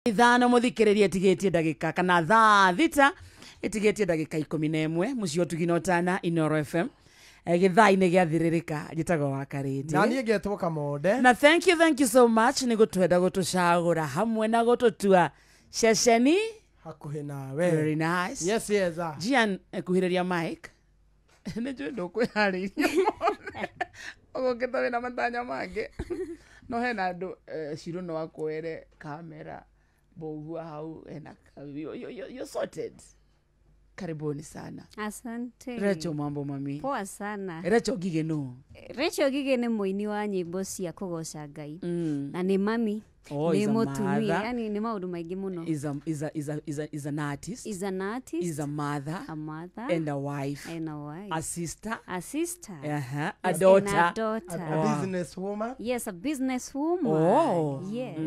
5 muthikiririe itigitie ndagika kana thaa 6 itigitie ndagika 11 mucio tugina utana Inoro FM githaa-inĩ gĩa thiririka njĩtagwo wa Karĩndĩ na niĩ ngetwo Kamonde. Na thank you so much nĩ gũtwenda gũtũcagũra hamwe na gũtũtua ceceni hakuhĩ nawe. Very nice. Yes, yes. Gian, kuhĩrĩria mic. Nĩ njũĩ ndũkwĩharĩirie ũgũkĩte wĩna matanya mangĩ no hena andũ Shiro no akwere kamera Bogua hau hena you're sorted. Karibuni sana. Asante. Recho, mambo mami? Poa sana. Recho Ngige no? Recho Ngige nĩ mũini wa nyĩmbo cia kũgoca Ngai. Na nĩ mami. Oh, nĩ mũtumia, yani nĩ maũndũ maingĩ mũno. Is an artist. Is an artist. Is a mother. A mother. And a wife. And a wife. A sister. A sister. Uh-huh. A daughter. And a daughter. A business woman. Yes, a business woman. Oh. Yes,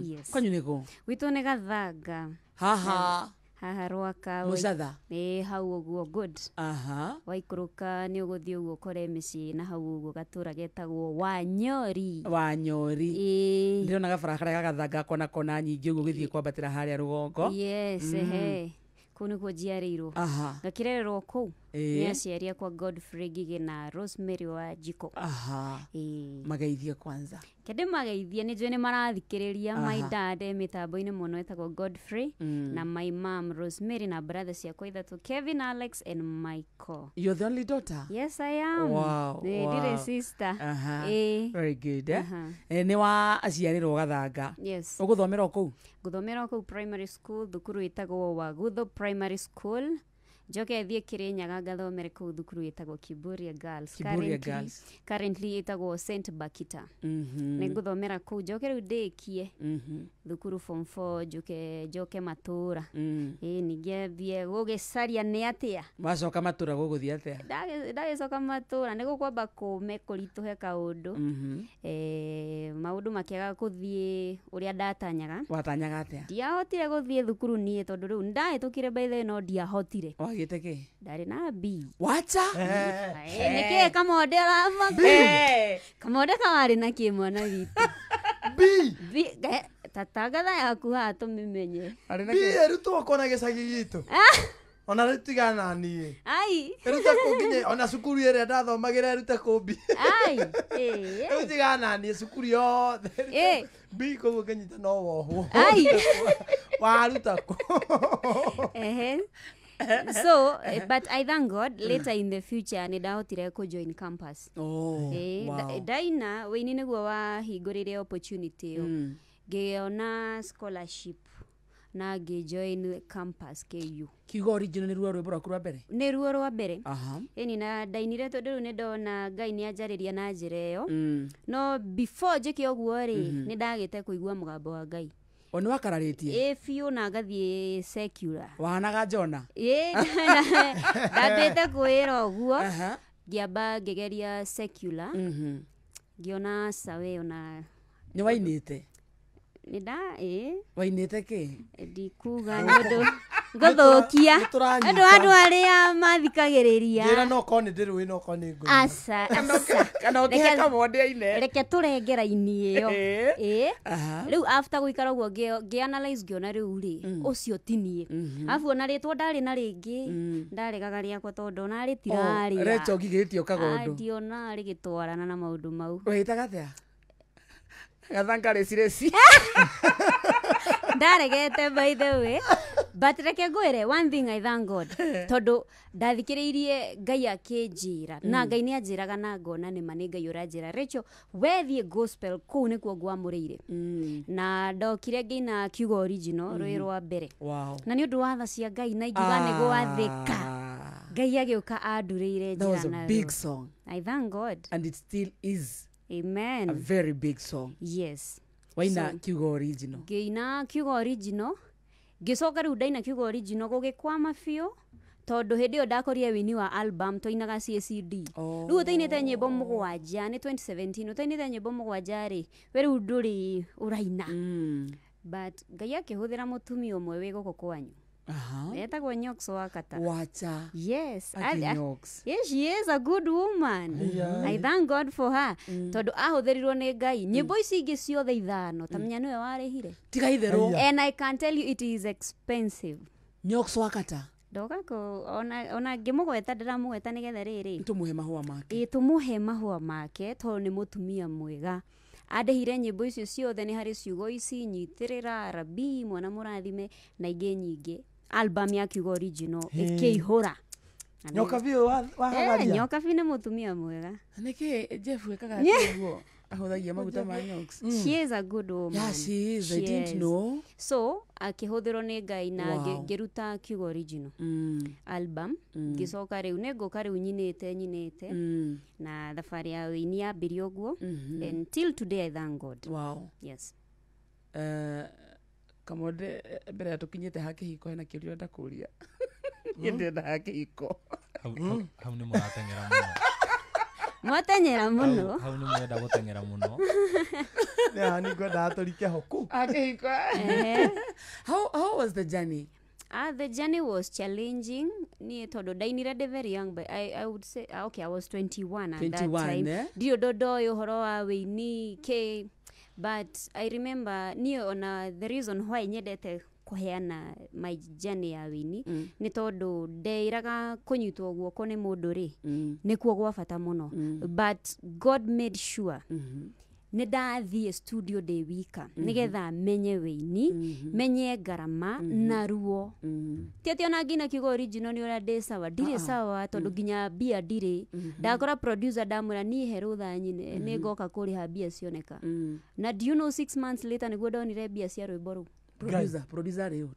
yes. Kwanyu nĩkũ? Gwitũ nĩ Gathanga. Haha. Haha Rwaka. Mũcatha. Ĩ hau ũguo good. Aha. Waikũrũka nĩ ũgũthiĩ ũguo ũkore mĩciĩ na hau ũguo gatũra getagwo Wanyori. Wanyori. Ĩ. Ndĩrona gabara karĩa ga Gathanga kona kona nyingĩ ũguo ũgĩthiĩ kwambatĩra harĩa rũgongo. Yes, ehe. Kũu nĩkuo njiarĩirwo. Aha. Ngakĩrererwo kũu. Nĩ aciari akwa Godfrey Ngige na Rosemary wa Njiko. Aha. Ĩ. Mageithie kwanza. Kende mageithie nĩ njũĩ nĩ marathikĩrĩria. My dad e mĩtambo-inĩ mũno etagwo Godfrey na my mom Rosemary na brother ciakwa ithatũ Kevin, Alex and Michael. You're the only daughter? Yes, I am. Wow. Ndirĩ sister. Aha. Ĩ. Very good. Eh? Aha. Nĩ wa aciarĩrwo Gathanga. Yes. Ũgũthomera o kũu? Ngũthomera o kũu primary school, thukuru ĩtagwo Wagutho Primary School. Njoke thiĩ Kĩrĩnyaga ngathomere kũu thukuru ĩtagwo Kiburia Girls. Kiburia Girls. Currently ĩtagwo St Bakita. Nĩ ngũthomera kũu njoke rĩu ndĩkie thukuru form 4 njoke njoke matũra. Ĩ ningĩ thiĩ gũgĩcaria nĩ atĩa. Wacoka matũra gũgũthiĩ atĩa? Ndagĩcoka matũra nĩ gũkwamba kũme kũritũhe kaũndũ. Maũndũ makĩaga kũthiĩ ũrĩa ndatanyaga. Watanyaga atĩa? Ndiahotire gũthiĩ thukuru niĩ tondũ rĩu nĩndahĩtũkire by the way no ndiahotire. Wagĩte kĩ? Ndarĩ na B. Wacha? Nĩkĩĩ Kamonde ũramaka? Kamonde kawarĩ na kĩ mwana witũ? B. B. Tatangatha yaku haha tũmĩmenye. Arĩ na B kĩ? ĩrutwo kona gĩcagi gitũ. Ona rĩu tigana na niĩ. Ai. Ĩrute kũ nginya ona cukuru ĩrĩa ndathomagĩra ĩrute kũ B. Ai. Rĩu tigana na niĩ cukuru yothe. Ĩ. B koguo ngĩnyita no wohwo. Ai. Waruta kũ? Ehe. So, but I thank God later in the future nĩndahotire kũ join campus. Oh, wow. Ndaina wĩini nĩguo wahingũrĩire opportunity ĩyo. Ngĩona scholarship na ngĩjoin campus KU. Kiugo original nĩ ruo rwĩmbo rwaku rwa mbere? Nĩ ruo rwa mbere. Aha. Ĩni na ndainire tondũ rĩu nĩndona Ngai nĩanjarĩria na njĩra ĩyo. No before njĩke ũguo rĩ, nĩndagĩte kũigua mũgambo wa Ngai. O nĩ wakararĩtie? Ĩ biũ na ngathiĩ secular. Wahanaga Jona? Ĩ, ndambĩte kwĩra ũguo. Aha. Ngĩamba ngĩgeria secular. Ngĩona sawe ona Nĩ wainĩte? Nĩnda ĩ. Wainĩte kĩ? Ndikuga nĩ ũndũ ngũthũkia. Nĩtũranyita. Andũ andũ arĩa mathikagĩrĩria. Njĩra no korwo nĩ ndĩrũĩ no korwo nĩ ngũigua. Aca, aca. Kana ũkĩhe Kamonde aine. Reke tũrenge raini ĩyo. Ĩ. Aha. Rĩu after gũikara ũguo ngĩ analyze ngĩona rĩu rĩ, ũcio ti niĩ. Arabu ona rĩtwa ndarĩ na rĩngĩ, ndaregaga rĩakwa tondũ ona rĩtirarĩa. Recho Ngige ĩtio Kagondu. Ndiona rĩgĩtwarana na maũndũ mau. Wĩtaga atĩa? Gathanga rĩcirĩci. Ndaregete by the way. But reke ngwĩre one thing I thank God tondũ ndathikĩrĩirie Ngai akĩnjĩra na Ngai nĩ anjĩraga na ngona nĩma nĩ Ngai ũranjĩra Rachel wethiĩ gospel kũu nĩkuo ngwamũrĩire. Na ndokire ngĩina kiugo original rwĩ rwa mbere. Wow. Na nĩ ũndũ wa tha cia Ngai na ingiuga nĩ gwathĩka. Ngai agĩũka andurĩire That was njĩra a na big ruo. song. I thank God. And it still is Amen. a very big song. Yes. Waina kiugo original. Ngĩina kiugo original. Ngĩcoka rĩu ndaina kiugo original gũgĩkwama biũ tondũ hĩndĩ ĩyo ndakorire wĩini wa album twainaga CACD. Rĩu ũtainĩte nyĩmbo 7 nĩ 2017 ũtainĩte nyĩmbo 7 rĩ we rĩu ndũrĩ ũraina. But Ngai akĩhũthĩra mũtumia ũmwe wĩ gũkũ kwanyu. Etagwo Nyox Wakata. Wacha. Yes. Ati Nyox. Yes, she is a good woman. I thank God for her. Tondu ahũthĩrirwo nĩ Ngai. Nyĩmbo ici ingĩ ciothe ithano ta menya nĩwe warĩhire. Tiga itherũ. And I can tell you it is expensive. Nyox Wakata. Ndoka kũ ona ngĩmũgweta ndĩramũgweta nĩgetha rĩrĩ. Tũmũhe mahũa make. Ĩ tũmũhe mahũa make tondũ nĩ mũtumia mwega. Andĩhire nyĩmbo icio ciothe nĩ harĩ ciugo ici nyitĩrĩra rabi mwana mũrathime na ingĩ nyingĩ. Album ya Kiugo original ĩkĩihũra. Nyoka biũ wahagaria. Nyoka biũ nĩ mũtumia mwega. Nĩkĩ Jeff wĩkaga atĩa ũguo? Ahũthagia maguta ma Nyox. She is a good woman. Yeah, she is. I didn't know. So akĩhũthĩrwo nĩ Ngai na ngĩruta Kiugo original album. Ngĩcoka rĩu nĩ ngũka rĩu nyinĩte na thabarĩ ya ũini yambirie ũguo. And till today I thank God. Wow. Yes. Kamonde mbere ya tũkinyĩte ha kĩhiko hena kĩũria ũrenda kũria. Niĩ ndĩrenda ha kĩhiko. Hau nĩ mũrateng'era mũno. Mwatenyera mũno. Hau nĩ mũrenda gũteng'era mũno. Nĩ ni ngwendaga tũrike ho kũu. Ha kĩhiko. How was the journey? The journey was challenging. Niĩ tondũ ndainire ndĩ very young, but I would say okay, I was 21 at that time. Ndirĩ ũndũ ndoĩ ũhoro wa wĩini kĩ, but I remember niĩ ona the reason why nyendete kũheana my journey ya wĩini nĩ tondũ ndeiraga kũnyitwo guoko nĩ mũndũ rĩ nĩkuo gwa bata mũno. But God made sure nĩ ndathiĩ studio ndĩ wika nĩgetha menye wĩini, menye ngarama na ruo. Ti atĩ ona nginya Kiugo original nĩ ũrĩa ndĩ sawa, ndirĩ sawa tondũ nginya mbia ndirĩ. Ndakora producer ndamwĩra niĩ he rũtha nyine nĩ ngoka kũrĩha mbia cioneka. Na do you know 6 months later nĩguo ndonire mbia cia rwĩmbo rũu. Producer rĩu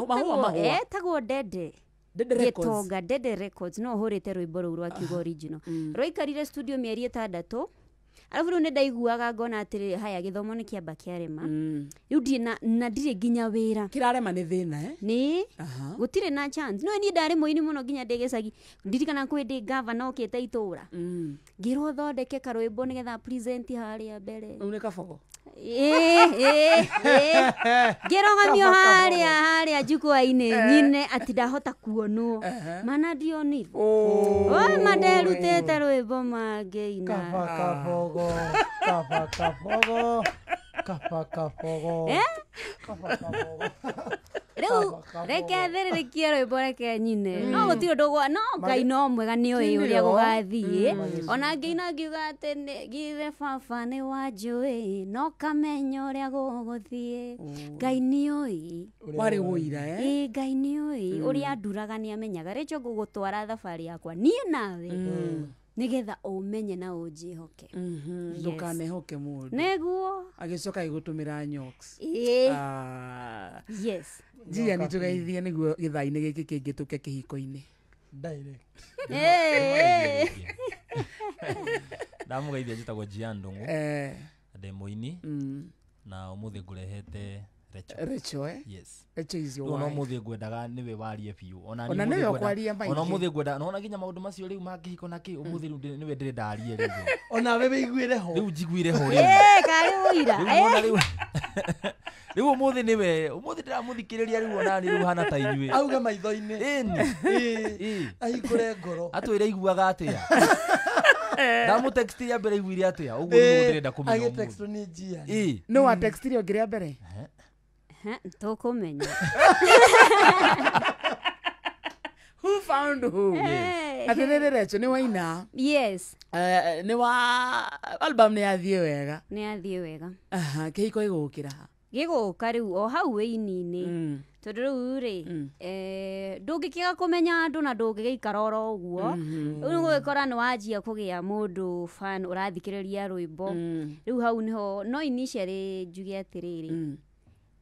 mahũa. Etagwo Dede. Dede Records. Gĩtonga Dede Records no hũrĩte rwĩmbo rũu rwa Kiugo original. Rwaikarire studio mĩeri 6. Arabu rĩu nĩ ndaiguaga ngona atĩrĩ haya gĩthomo nĩ kĩamba kĩarema. Rĩu ndirĩ na ndirĩ nginya wĩra. Kĩrarema nĩ thĩna eh? Nĩ gũtirĩ na chance. No niĩ ndarĩ mũini mũno nginya ndĩ gĩcagi. Ndirikana kwĩ ndĩ gavana okĩte itũra. Ngĩrwo thondeke karwĩmbo nĩgetha present harĩa mbere. Rĩu nĩ kabogo. Ngĩrũgamio harĩa jukwaa-inĩ nyine atĩ ndahota kuonwo. Mana ndionire. Oi manderutĩte rwĩmbo mangĩina. Kaba kabogo, kaba kabogo, kaba kabogo. Kaba kabogo. Rĩu reke thĩrĩrĩkie rwĩmbo reke nyine. No gũtirĩ ũndũ no Ngai no mwega nĩoĩ ũrĩa gũgathiĩ. Ona ngĩina ngiuga atĩ githe baba nĩ wanjũĩ no kamenya ũrĩa gũgũthiĩ. Ngai nĩoĩ. Warĩ wũira eh? Ĩ Ngai nĩoĩ ũrĩa anduraga nĩamenyaga. Rĩcho ngũgũtwara thabarĩ yakwa niĩ nawe nĩgetha ũmenye na ũnjĩhoke. Ndũkanehoke mũndũ. Nĩguo. Agĩcoka agĩgũtũmĩra Nyox. Yes. Njia nĩ tũgeithie nĩguo gĩthaa-inĩ gĩkĩ kĩngĩ tũke kĩhiko-inĩ. Direct. Ndamũgeithia njĩtagwo Gian Ndung'u. Ndĩ mũini. Na ũmũthĩ ngũrehete Rachel. Rachel eh? Yes. Rachel is your wife. No mũthĩ ngwendaga nĩwe warie biũ. Ona nĩwe ũkwaria maingĩ. Ona mũthĩ ngwendaga nona nginya maũndũ macio rĩu ma kĩhiko na kĩ ũmũthĩ rĩu nĩwe ndĩrenda arie rĩu. Ona we wĩiguĩre ho. Rĩu njiguire ho rĩu. Karĩ ũira. Rĩu ũmũthĩ nĩwe ũmũthĩ ndĩramũthikĩrĩria rĩu ona niĩ rĩu hana ta inyuĩ. Auge maitho-inĩ. Ĩni. Ahingũre ngoro. Atwĩre aiguaga atĩa. Ndamũtexti ya mbere aiguire atĩa. Ũguo nĩguo ndĩrenda kũmenya ũmũthĩ. Agĩtextwo nĩ Gian. No watextire ũngĩ rĩa mbere? Tũkũmenya. Who found who? Yes. Atĩrĩrĩ Rachel nĩ waina. Yes. Nĩ wa album nĩ yathiĩ wega. Nĩ yathiĩ wega. Kĩhiko gĩgũkĩra ha? Gĩgũka rĩu o hau wĩini-inĩ. Tondũ rĩu rĩ ndũngĩkĩaga kũmenya andũ na ndũngĩgĩikara oro ũguo. Rĩu nĩũgũgĩkora nĩ wanjia kũgĩa mũndũ fan ũrathikĩrĩria rwĩmbo. Rĩu hau nĩho no initially njuge atĩrĩrĩ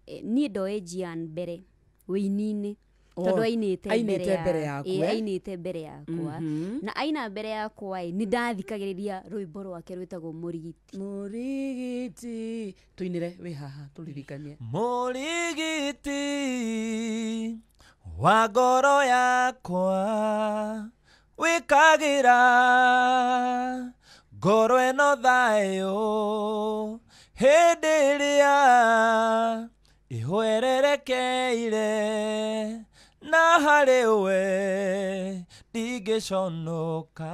niĩ ndoĩ Gian mbere wĩini-inĩ tondũ ainĩte mbere yakwa. Ainĩte mbere yakwa. Na aina mbere yakwa ĩ nĩ ndathikagĩrĩria rwĩmbo rwake rwĩtagwo Mũrigiti. Mũrigiti. Tũinĩre wĩ haha tũririkanie. Mũrigiti wa ngoro yakwa wĩkagĩra ngoro ĩno thayũ hĩndĩ ĩrĩa ihwererekeire Na harĩ we ndingĩconoka.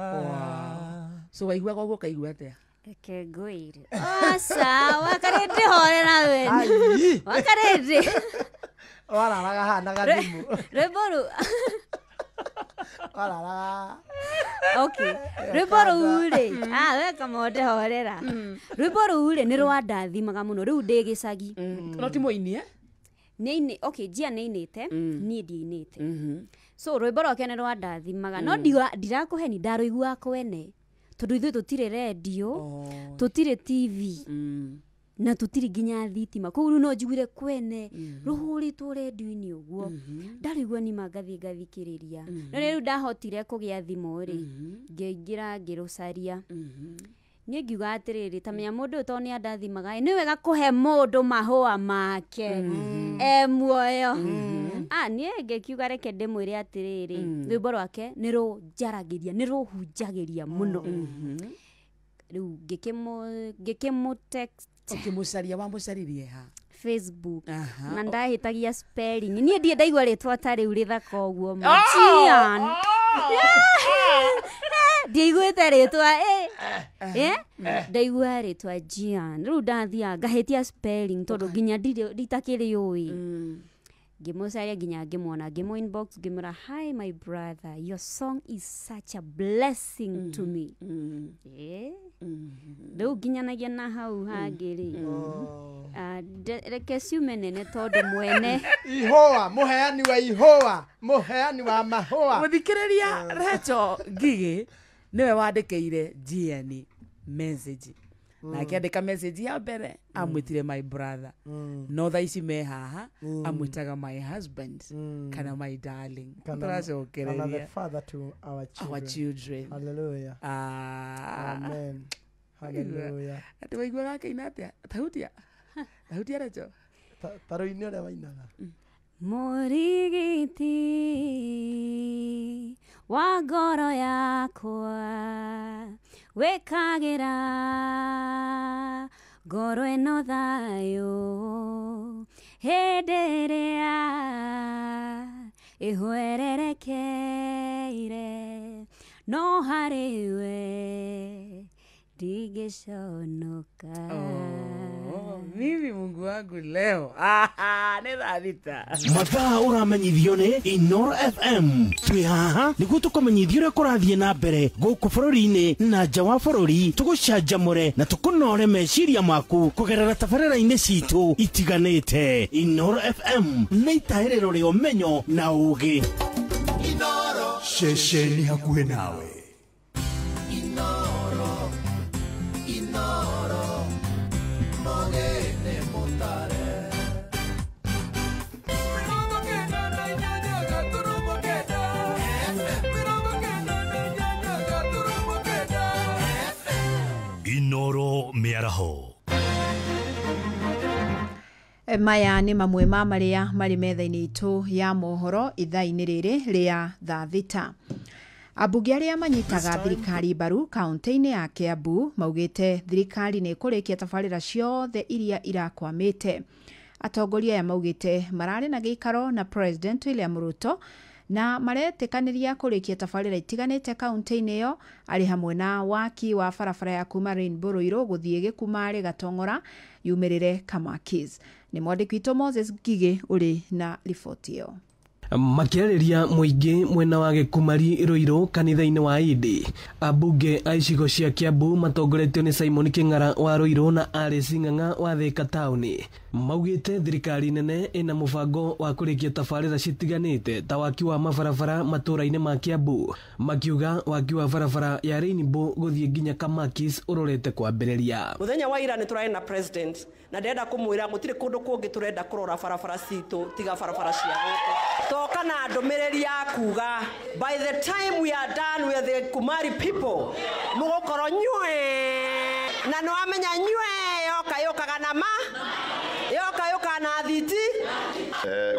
So waiguaga ũguo ũkaigua atĩa? Reke ngwĩre. Aca, wakarĩndĩ horera we. Wakarĩndĩ. Wararaga haha na gathimũ. Rwĩmbo rũu. Wararaga. Okay. Rwĩmbo rũu rĩ, ah we kamonde horera. Rwĩmbo rũu rĩ nĩ rwandathimaga mũno rĩu ndĩ gĩcagi. No ti mũini eh? Nĩ okay, Njia nĩinĩte, niĩ ndiinĩte. So rwĩmbo rwake nĩ rwandathimaga no ndirakũheni ndarũiguaga kwene tondũ ithuĩ tũtirĩ redio, tũtirĩ TV na tũtirĩ nginya thitima, koguo rĩu no njiguire kwene rũhũrĩtwo redio-inĩ ũguo, ndarũigua nima ngathiĩ ngathikĩrĩria. No rĩu ndahotire kũgĩa thimũ rĩ, ngĩingĩra ngĩrũcaria. Niĩ ngiuga atĩrĩrĩ, ta menya mũndũ ũyũ tondũ nĩ andathimaga, nĩ wega kũhe mũndũ mahũa make e muoyo. Ah, niĩ ngĩkiuga reke ndĩmwĩre atĩrĩrĩ, rwĩmbo rwake nĩ rũnjaragĩria, nĩ rũhunjagĩria mũno. Rĩu ngĩkĩmũ text. Ũkĩmũcaria, wamũcaririe ha? Facebook. Na ndahĩtagia spelling. Niĩ ndirĩ ndaigua rĩtwa ta rĩu rĩthaka ũguo ma. Gian. Ndiaiguĩte rĩtwa ndaigua rĩtwa Gian. Rĩu ndathiaga ngahĩtia spelling tondũ nginya nditakĩrĩũĩ. Ngĩmũcaria nginya ngĩmuona, ngĩmũ inbox ngĩmwĩra, hi my brother, your song is such a blessing to me. Rĩu nginyanagia na hau hangĩ rĩ, reke ciume nene tondũ mwene ihũa, mũheani wa ihũa, mũheani wa mahũa. Mũthikĩrĩria Rachel Ngigĩ nĩwe wandĩkĩire Gian message. Na akĩandĩka message ya mbere amwĩtire my brother, no thaa ici me haha amwĩtaga my husband kana my darling. Tũracokereria kana the father to our children. Our children. Hallelujah. Amen. Hallelujah. Atĩ waiguaga akĩina atĩa? Tahutia. Tahutia Rachel. Ta rũini ũrĩa wainaga. Mũrigiti wa ngoro yakwa wĩkagĩra ngoro ĩno thayũ hĩndĩ ĩrĩa ĩhwererekeire, no harĩ we ndingĩconoka. Mimi Mungu wangu leo nĩ thaa thita. Mathaa ũramenyithio nĩ Inoro FM. Twĩ haha nĩguo tũkũmenyithia ũrĩa kũrathiĩ na mbere gũkũ bũrũri-inĩ na nja wa bũrũri, tũgũcanjamũre na tũkũnore meciria maku kũgerera tabarĩra-inĩ citũ itiganĩte. Inoro FM nĩ itahĩrĩro rĩa ũmenyo na ũũgĩ. Inoro ceceni hakuhĩ nawe. Inoro, Inoro, mogene motare. Inoro mĩaraho. Maya nĩ mamwe ma marĩa marĩ metha-inĩ itũ ya mohoro ithaa-inĩ rĩrĩ rĩa thaa thita. Ambunge arĩa manyitaga thirikari mbaru kaunti-inĩ ya Kiambu maugĩte thirikari nĩ ĩkũrĩkia tabarĩra ciothe iria irakwamĩte. Atongoria aya maugĩte mararĩ na gĩikaro na President William Ruto na maretĩkanĩria kũrĩkia tabarĩra itiganĩte kaunti-inĩ ĩyo, arĩ hamwe na waki wa barabara ya kuma Rainbow Ruiru gũthiĩ Gĩkumarĩ Gatong'ora yumĩrĩre Kamakis. Nĩ mwandĩki witũ Moses Ngigĩ ũrĩ na riboti ĩyo. Makĩarĩria mũingĩ mwena wa Gĩkumari Ruiru kanitha-inĩ wa Indi, ambunge a icigo cia Kiambu matongoretio nĩ Simon Kĩng'ara wa Ruiru na Alice Ng'ang'a wa Thika taũni maugĩte thirikari nene ĩna mũbango wa kũrĩkia tabarĩra citiganĩte ta waki wa mabarabara matũũra-inĩ ma Kiambu, makiuga waki wa barabara ya Rainbow gũthiĩ nginya Kamakis ũrorete kwambĩrĩria. Mũthenya wa ira nĩ tũrarĩ na president na ndĩrenda kũmwĩra gũtirĩ kũndũ kũngĩ tũrenda kũrora barabara citũ tiga barabara cia gũkũ. Toka na ndũmĩrĩri ya kuga by the time we are done with the Kumari people mũgũkorwo nyue na nĩ wamenya nyue yoka yũkaga na ma yoka yũkaga na thiti.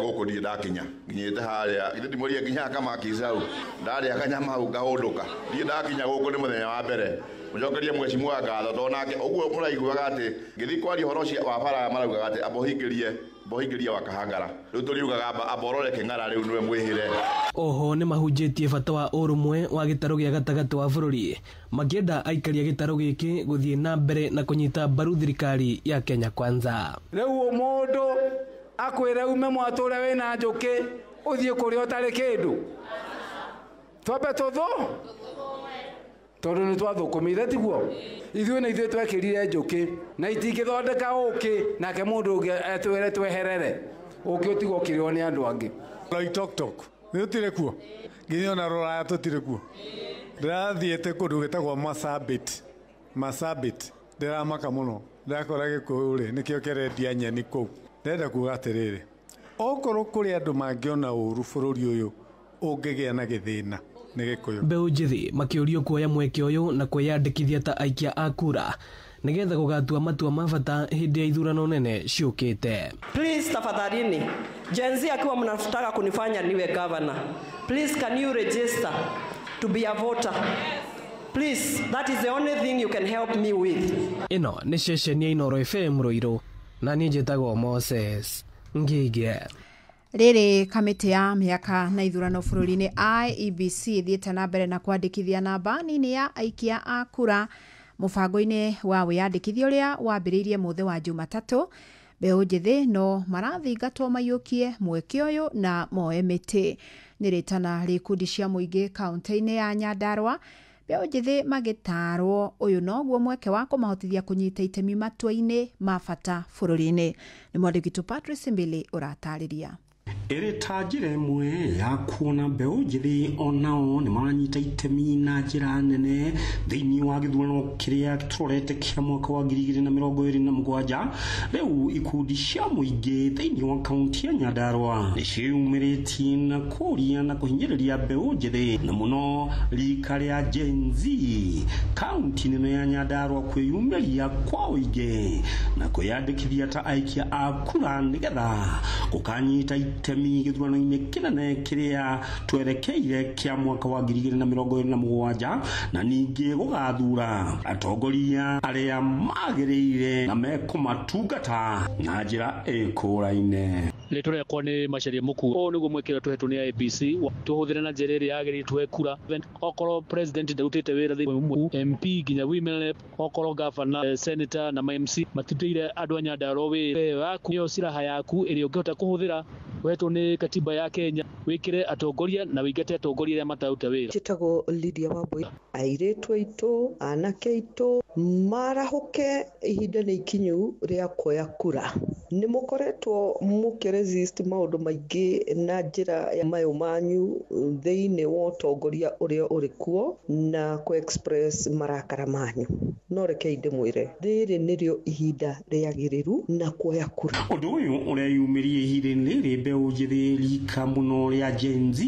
Gũkũ ndirĩ ndakinya nginyĩte harĩa githĩ ndimũrie nginya Kamakis hau ndarĩa kanyama hau ngahũndũka, ndirĩ ndakinya gũkũ nĩ mũthenya wa mbere. Mũcokerie mheshimiwa ngatho tondũ nake ũguo mũraiguaga atĩ ngĩthiĩ kwaria ũhoro wa bara maraugaga atĩ amba ũhingĩrie Bohingĩria wa Kahangara. Rĩu tũriugaga amba ũrore Kĩng'ara rĩu nĩwe mwĩhĩre. Oho nĩ mahunjĩtie bata wa ũrũmwe wa gĩtarũ gĩa gatagatĩ wa bũrũri, makĩenda aikari a gĩtarũ gĩkĩ gũthiĩ na mbere na kũnyita mbaru thirikari ya Kenya Kwanza. Rĩu mũndũ akwĩre ume mwatũre wĩna njũkĩ ũthiĩ kũrĩa ũtarĩ kĩndũ, twambe tũthũ tondũ nĩ twathũkũmire, tiguo? Ithuĩ nĩ ithuĩ twekĩrire njũkĩ na itingĩthondeka ũkĩ, nake mũndũ ũngĩ etwĩre tweherere ũkĩ ũtigwo ũkĩrĩo nĩ andũ angĩ. Loitoktok nĩ tũtirĩ kuo, nginya ona rũraya tũtirĩ kuo. Ndĩrathiĩte kũndũ gwĩtagwo Marsabit, Marsabit, ndĩramaka mũno, ndĩrakora Gĩkũyũ rĩ nĩkĩo kĩrendia nyeni kũu. Ndĩrenda kuga atĩrĩrĩ, okorwo kũrĩ andũ mangĩona ũru bũrũri ũyũ ũngĩgĩa na gĩthĩna nĩ Gĩkũyũ. Mbeũ njĩthĩ makĩũrio kuoya mweke ũyũ na kwĩyandĩkithia ta aikia a kura nĩgetha gũgatua matua ma bata hĩndĩ ya ithurano nene ciũkĩte. Please tafadhalini, Gen Z akiwa mnataka kunifanya niwe governor, please can you register to be a voter? Please, that is the only thing you can help me with. Ĩno nĩ ceceni ya Inooro FM Ruiru, na niĩ njĩtagwo Moses Ngige. Rĩrĩ kamĩtĩ ya mĩaka na ithurano bũrũri-inĩ IEBC ĩthiĩte na mbere na kwandĩkithia namba nini ya aikia a kura mũbango-inĩ wa wĩyandĩkithia ũrĩa wambĩrĩirie mũthĩ wa Jumatatũ. Mbeũ njĩthĩ no marathingatwo maiyũkie mweke ũyũ na moe mĩtĩ. Nĩ rĩtana rĩ ikundi cia mũingĩ kaũntĩ-inĩ ya Nyandarua, mbeũ njĩthĩ magĩtarwo ũyũ noguo mweke wa kũmahotithia kũnyita itemi matua-inĩ ma bata bũrũri-inĩ. Nĩ mwandĩki witũ Patrice Mbili ũratarĩria. Ĩrĩ ta njĩra ĩmwe ya kuona mbeũ njĩthĩ onao nĩ maranyita itemi na njĩra nene thĩinĩ wa gĩthurano kĩrĩa tũrorete kĩa mwaka wa 2027. Rĩu ikundi cia mũingĩ thĩinĩ wa kaunti ya Nyandarua nĩ ciĩyumĩrĩtie na kũria na kũhinyĩrĩria mbeũ njĩthĩ na mũno rika rĩa Gen Z kaunti-inĩ ĩno ya Nyandarua kwĩyumĩria kwa ũingĩ na kwĩyandĩkithia ta aikia a kura nĩgetha gũkanyita itemi gĩthurano-inĩ kĩnene kĩrĩa twerekeire kĩa mwaka wa 2027 na ningĩ gũgathura atongoria arĩa magĩrĩire na mekũmatungata na njĩra ĩkũraine. Rĩtwa rĩakwa nĩ Macharia Mũkuo. Ũũ nĩguo mweke ũrĩa tũhetwo nĩ IEBC tũhũthĩre na njĩra ĩrĩa yagĩrĩire tuoe kura. Okorwo president ndarutĩte wĩra thĩinĩ MP nginya women rep, okorwo governor, senator na MC matirutĩire andũ a Nyandarua wĩra waku, nĩyo silaha yaku ĩrĩa ũngĩhota kũhũthĩra ũhetwo nĩ katiba ya Kenya, wĩkĩre atongoria na wĩingate atongoria arĩa mataruta wĩra. Njĩtagwo Lydia Wambui. Airĩtu aitũ, anake aitũ marahũke, ihinda nĩ ikinyu rĩa kuoya kura. Nĩ mũkoretwo mũkĩresist maũndũ maingĩ na njĩra ya mayũ manyu thĩinĩ wa ũtongoria ũrĩa ũrĩ kuo na kũ-express marakara manyu. No rekei ndĩmwĩre, rĩrĩ nĩrĩo ihinda rĩagĩrĩru na kuoya kura. Ũndũ ũyũ ũreyumĩria ihinda-inĩ rĩrĩ mbeũ njĩthĩ rika mũno rĩa Gen Z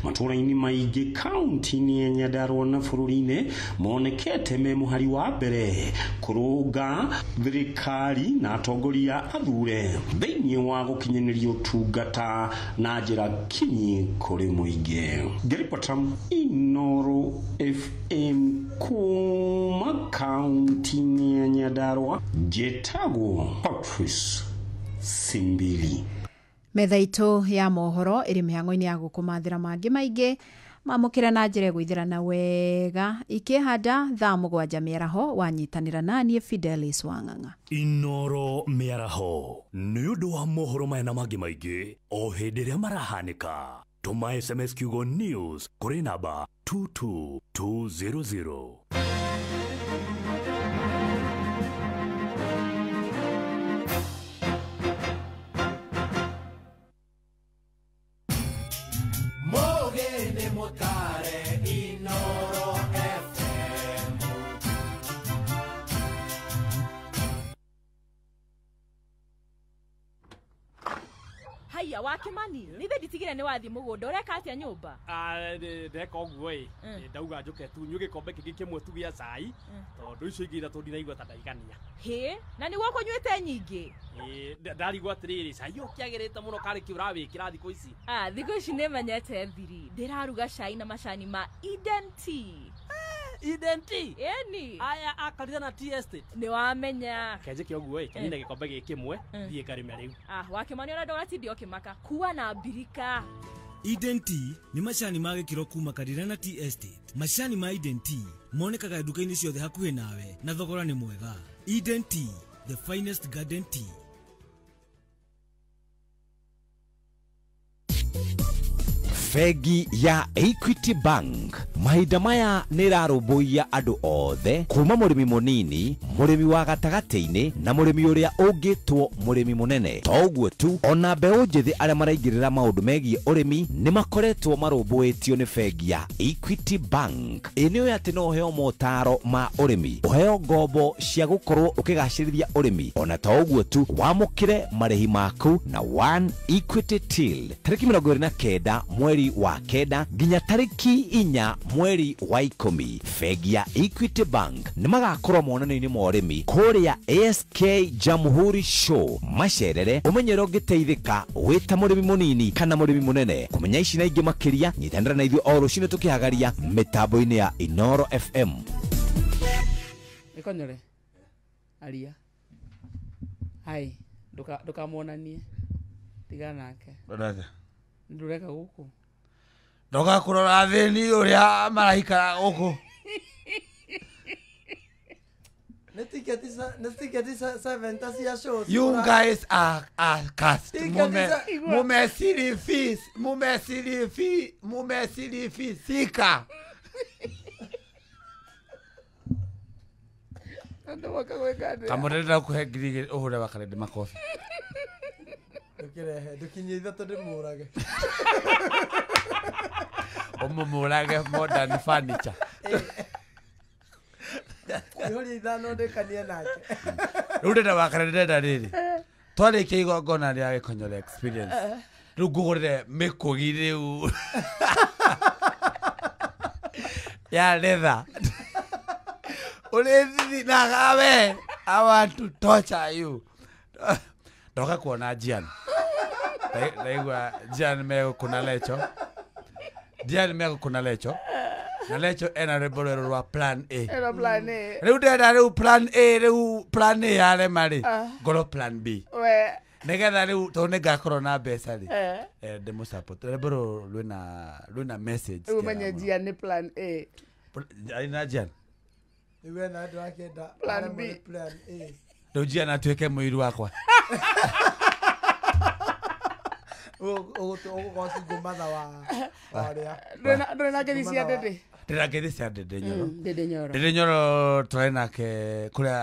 matũũra-inĩ maingĩ kaunti-inĩ ya Nyandarua na bũrũri-inĩ monekete me mũhari wa mbere kũrũnga thirikari na atongoria athure thĩinĩ wa gũkinyanĩria ũtungata na njĩra kinyi kũrĩ mũingĩ. Ngĩribota Inooro FM kuma kaunti-inĩ ya Nyandarua, njĩtagwo Patrice Simbili. Metha itũ ya mohoro ĩrĩ mĩhang'o-inĩ ya gũkũmathĩra mangĩ maingĩ mamũkĩra na njĩra ĩgũithĩrana wega ikĩhanda thaa 7 mĩaraho wanyitanĩra naniĩ Fidelis Wang'ang'a. Inooro mĩaraho nĩ ũndũ wa mohoro maya na mangĩ maingĩ o hĩndĩ ĩrĩa marahanĩka. Tũma SMS kiugo news kũrĩ namba 22200. Mutare Inooro FM. Haiya wa Kimani, nithe nditigire ni wathi mugunda ureka atia nyumba? Ndeka ũguo ĩ, ndauga njũke tu nyue gĩkombe kĩngĩ kĩmwe tu gĩa cai, tondũ icio ingĩ ithatũ ndiraigua ta ndaigania. Hĩ, na nĩguo kũnyuĩte nyingĩ? Ndarigwo atĩrĩrĩ, cai ũkĩagĩrĩte mũno karĩ kĩ ũrawĩkĩra thikũ ici? Thikũ ici nĩmenyete thiri, ndĩraruga cai na macani ma Eden Tea. Eden Tea. Ĩni. Aya akarira na tea estate. Nĩ wamenya. Kenjĩke ũguo ĩ, kenyine gĩkombe gĩkĩ kĩmwe, thiĩ ngarĩme rĩu. Ah, Wakĩmani ona ndũgatinde ũkĩmaka. Kua na mbirika. Eden Tea nĩ macani ma gĩkĩro kuma Karirana Tea Estate. Macani ma Eden Tea monekaga nduka-inĩ ciothe hakuhĩ nawe na thogora nĩ mwega. Eden Tea, the finest garden tea. Bengi ya Equity Bank mahinda maya nĩ ĩrarũmbũiya andũ othe kuma mũrĩmi mũnini, mũrĩmi wa gatagatĩ-inĩ na mũrĩmi ũrĩa ũngĩtwo mũrĩmi mũnene. To ũguo tu, ona mbeũ njĩthĩ arĩa maraingĩrĩra maũndũ megiĩ ũrĩmi nĩ makoretwo marũmbũĩtio nĩ bengi ya Equity Bank. Ĩ nĩ ũĩ atĩ no ũheo motaro ma ũrĩmi, ũheo ngombo cia gũkorwo ũkĩgacĩrithia ũrĩmi, ona to ũguo tu wamũkĩre marĩhi maku na One Equity Till tarĩki 29 mweri wa 9 nginya tarĩki 4 mweri wa 10. Bengi ya Equity Bank nĩ magakorwo monanio-inĩ ma ũrĩmi kũrĩa ASK Jamhuri Show macerere ũmenye ũrĩa ũngĩteithĩka wĩ ta mũrĩmi mũnini kana mũrĩmi mũnene. Kũmenya ici na ingĩ makĩria nyitanĩra na ithuĩ o rũcinĩ tũkĩhagaria mĩtambo-inĩ ya Inoro FM. Gĩkonyore aria hai ndũkamuonanie tigana nake ndũreka gũkũ ndoka kũrora athĩni ũrĩa maraikara gũkũ. Nĩ tiketi 70 cia shows. You guys are cast. Mumesirifisika. Kamũrĩra kũhe 2,000 ũhũre wakarende makobi. Ndũkĩrehe ndũkinyie 3 ndĩmũrage. Ũmũmũrage modern furniture. Ihũria 5 ndĩkanie nake. Rĩu ndĩrenda wakarende ndĩrenda rĩrĩ. Twarĩkia igongona rĩa Gĩkonyore experience. Rĩu ngũgũrĩre mĩkũgi rĩu. Ya leather. Ũrĩthi na we, I want to torture you. Ndoka kuona Jian. Ndaigua Jian megũkũna lecho. Jian megũkũna lecho. Na lecho ena rwĩmbo rwerũ rwa plan A. Ena plan A. Rĩu ndĩrenda rĩu plan A, rĩu plan A yarema rĩ, ngorwo plan B. We. Nĩgetha rĩu tondũ nĩngakorwo na mbeca rĩ, ndĩmũ support. Rwĩmbo rũrũ rwĩna message. Rĩu ũmenye Jian nĩ plan A. Arĩ na Jian. Rĩu ena andũ akĩenda plan B. Plan A. Rĩu Jian atuĩke mũiru wakwa. Ũgũkorwo single mother wa ũrĩa. Ndũrĩ na ngeithi cia Ndĩndĩ? Ndĩna ngeithi cia Ndĩndĩ Nyoro. Ndĩndĩ Nyoro. Ndĩndĩ Nyoro tũrarĩ nake kũrĩa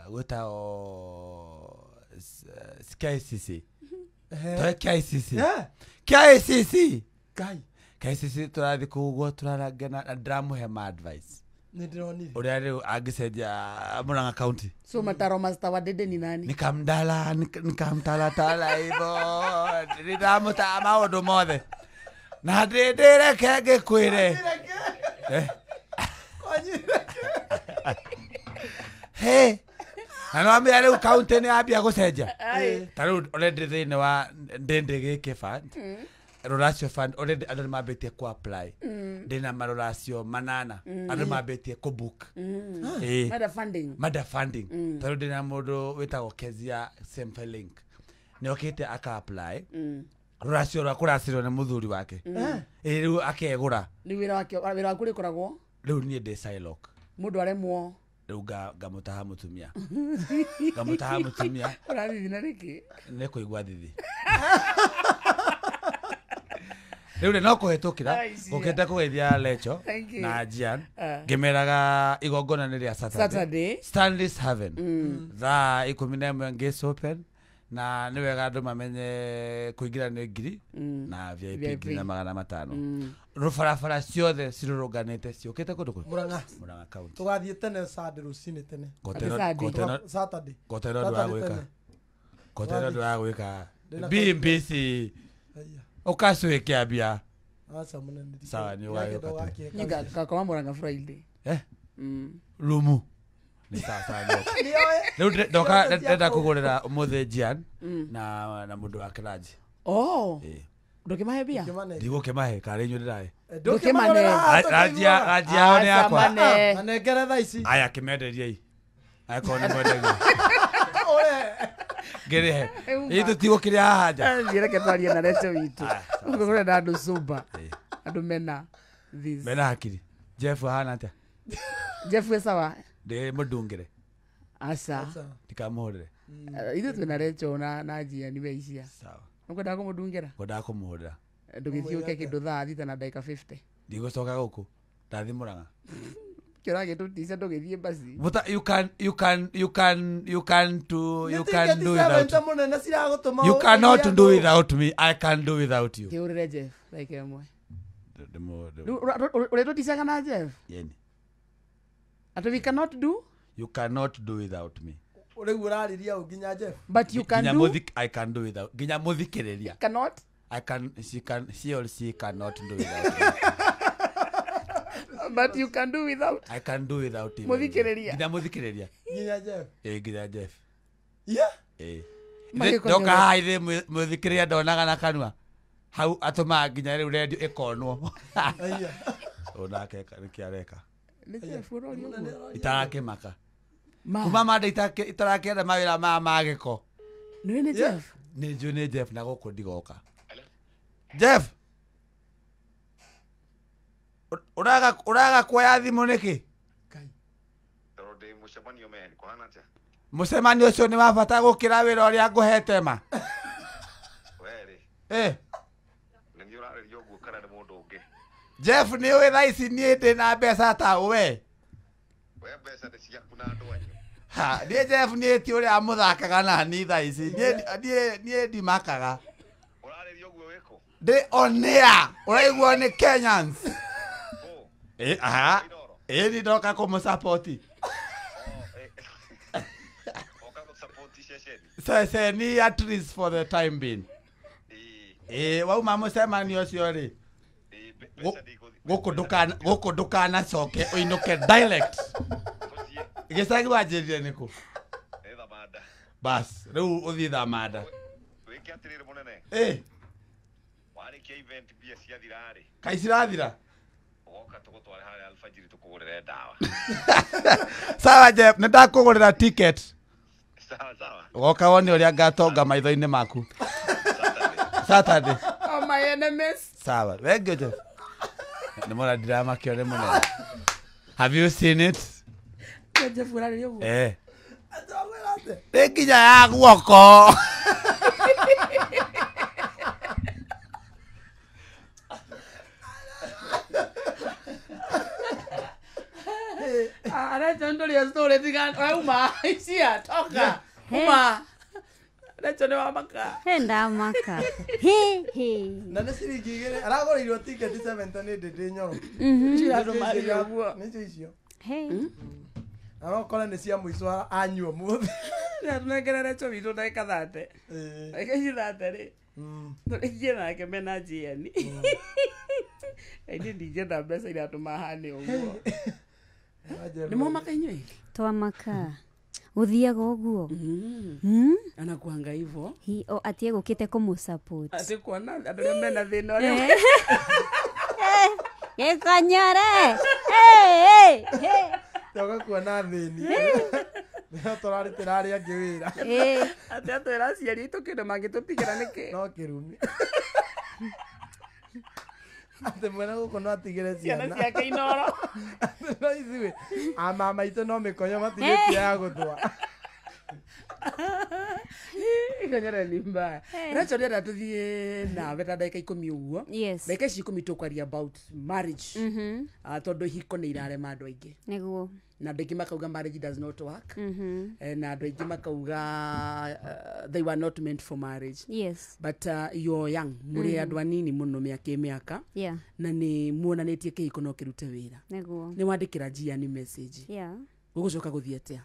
gwĩtagwo KICC. Tũrarĩ KICC. KICC. KICC tũrathiĩ kũu ũguo tũrarangana na ndĩramũhe ma advice. Nĩ ndĩronire. Ũrĩa rĩu angĩcenjia Murang'a County. So mataro master wa Ndĩndĩ ni nani? Nikamdala, nikamtalatala hivyo. Ndĩramũtaa maũndũ mothe. Na Ndĩndĩ reke ngĩkwĩre. Hey. Na no ambia rĩu county nĩ yambia gũcenjia. Ta rĩu already thĩinĩ wa Ndĩndĩ gĩkĩ fund. Rũracio fund already andũ nĩmambĩtie kũ apply. Ndĩna marũracio 8 andũ mambĩtie kũ book. Mada funding. Mada funding. Ta rĩu ndĩna mũndũ wĩtagwo Kezia Semfelink. Nĩokĩte aka apply. Rũracio rwa kũracĩrwo nĩ mũthuri wake. Rĩu akegũra. Nĩ wĩra wake, wĩra waku ũrĩkoragwo? Rĩu niĩ ndĩ Shylock. Mũndũ aremwo. Rĩu ngamũtaha mũtumia. Ngamũtaha mũtumia. Ũrathithina nĩkĩ? Nĩ kũigua thithi. Rĩu no kũhĩtũkĩra ngũkĩte kũgeithia Lecho na Jian ngĩmeraga igongona nĩ rĩa Saturday. Stanley's Haven thaa 11 gates open na nĩ wega andũ mamenye kũingĩra nĩ 1,000 na VIP 1,500. Rũbarabara ciothe cirũrũnganĩte ciũkĩte kũndũ kũ? Murang'a. Murang'a County. Tũgathiĩ tene Sunday rũcinĩ tene. Saturday. Ngotero ũndũ wa gwĩka. Ngotero ũndũ wa gwĩka. BBC. Ũkacwĩke mbia. Aca mũnene. Sawa nĩ ũgagĩũka tu. Niĩ ngakoma Murang'a Friday. Rumu. Nĩ sawa sawa. Rĩu ndoka ndĩrenda kũgũrĩra ũmũthĩ Jian na mũndũ wa kĩranji. Oh. Ndũkĩmahe mbia? Ndigũkĩmahe karĩ inyuĩ ndĩrahe. Ndũkĩmane. Ranji yao nĩ yakwa. Manengere thaa ici. Aya kĩmenderiei. Angĩkorwo nĩ mwendagia. Ngĩrĩhe. Ĩ tũtigũkĩrĩa haha nja. Thiĩ reke twarie na Rachel witũ. Kũrenda andũ sober. Andũ mena this. Mena hakiri. Jeff ahana atĩa? Jeff wĩ sawa? Ndĩ mũndungĩre. Aca. Ndikamũhũrĩre. Ithuĩ twĩna Rachel na Gian we icia. Sawa. Nĩũkwendaga kũmũndungĩra? Ngwendaga kũmũhũrĩra. Ndũgĩthiĩ ũke kĩndũ thaa 6 na ndagĩka 50. Ndigũcoka gũkũ. Ndathiĩ Mũrang'a. Kĩũragĩtũtica ndũgĩthiĩ basi. But you can do without. You cannot do without me. I can do without you. Kĩũrĩre Jeff ndagĩka ĩmwe. Ũrĩtũticaga na Jeff? Yeni. Atĩ we cannot do? You cannot do without me. Rĩu ũrarĩria ũ nginya Jeff? But you can do. I can do without. Nginya mũthikĩrĩria. Cannot? I can, she can, she or she cannot do without me. But you can do without. I can do without him. Mũthikĩrĩria. Nginya mũthikĩrĩria. Nginya Jeff. Ĩ nginya Jeff. Yeah. Ĩ. Ndoka haha ithe mũthikĩrĩria ndonaga na kanua. Hau atũmaga nginya rĩu redio ĩkonwo. Onake nĩkĩ areka. Nĩ Jeff ũroria ũguo. Itarakĩmaka. Kuma manda itarakĩenda mawĩra maya ma gĩko. Nĩ nĩ Jeff? Nĩ njũĩ nĩ Jeff na gũkũ ndigoka. Jeff. Ũraga kuoya thimũ nĩkĩ? Mũcemanio ũcio nĩ wa bata gũkĩra wĩra ũrĩa ngũhete ma. Jeff nĩ ũĩ thaa ici niĩ ndĩ na mbeca ta we. Ha, niĩ Jeff niĩ ti ũrĩa mũthakaga nani thaa ici. Niĩ ndimakaga. Ndĩ on air. Ũraiguo nĩ Kenyans. Aha. Nĩ ndoka kũmũsupport. Ceceni at least for the time being. Wauma mũcemanio ũcio rĩ. Gũkũ ndũkanacoke ũinũke direct. Gĩcagi wanjĩrire nĩkũ? Bas, rĩu ũthiĩ Thamanda. Kaĩ cirathira? Sawa Jeff, nĩ ndakũgũrĩra ticket. Ũgoka wone ũrĩa ngatonga maitho-inĩ maku. Saturday. Oh my enemies. Sawa. Thank you Jeff. Nĩ mona ndiramakio nĩ mũnene. Have you seen it? Jeff ũrarĩria ũguo? Nĩ nginya ya guoko. Rachel ndũrĩa story tiga wauma icia toka. Uma. Rachel nĩ wamaka. He ndamaka. He he. Na nĩ ciringi igĩrĩ aragũrĩirwo ticket 70 nĩ Ndĩndĩ Nyoro. Icio andũ marĩria ũguo. Nĩcio icio. He. Arokora nĩ cia mũico anyua mũthĩ. Nĩatũnengere Rachel witũ ndagĩka 30. Ndagĩka ici 30 rĩ. Tũrĩkie nake mena Gian. Ĩndĩ ndingĩenda mbeca iratũma hane ũguo. Nĩ mwamaka inyuĩ? Twamaka. Gũthiaga ũguo. Anakuanga hivyo. O atĩ egũkĩte kũmũsupport. Atĩ kuona andũ arĩa mena thĩna ũrĩa. Gĩkonyore. Toka kuona thĩni. No tũrarutĩra arĩa angĩ wĩra. Atĩ atwĩra aciari aitũ kĩndũ mangĩtũtigĩra nĩkĩ? No kĩrumi. Atĩ mwena gũkũ no atigĩre ciana ciake inoro. No ithuĩ a mama aitũ no mĩkonyo matigĩtie ya gũthũa. Ikonyore ni mbaya. Rachel ndĩrenda tũthiĩ nawe ta ndagĩka 10 ũguo. Ndagĩka ici 10 tũkwaria about marriage. Tondũ ihiko nĩ irarema andũ aingĩ. Nĩguo. Na andũ aingĩ makauga marriage does not work. Na andũ aingĩ makauga they were not meant for marriage. Yes. But you're young. Mũrĩ andũ anini mũno mĩaka mĩaka. Yeah. Na nĩ muonanĩtie kĩhiko no kĩrute wĩra. Nĩguo. Nĩ wandĩkĩra Gian message. Yeah. Gũgũcoka gũthiĩ atĩa?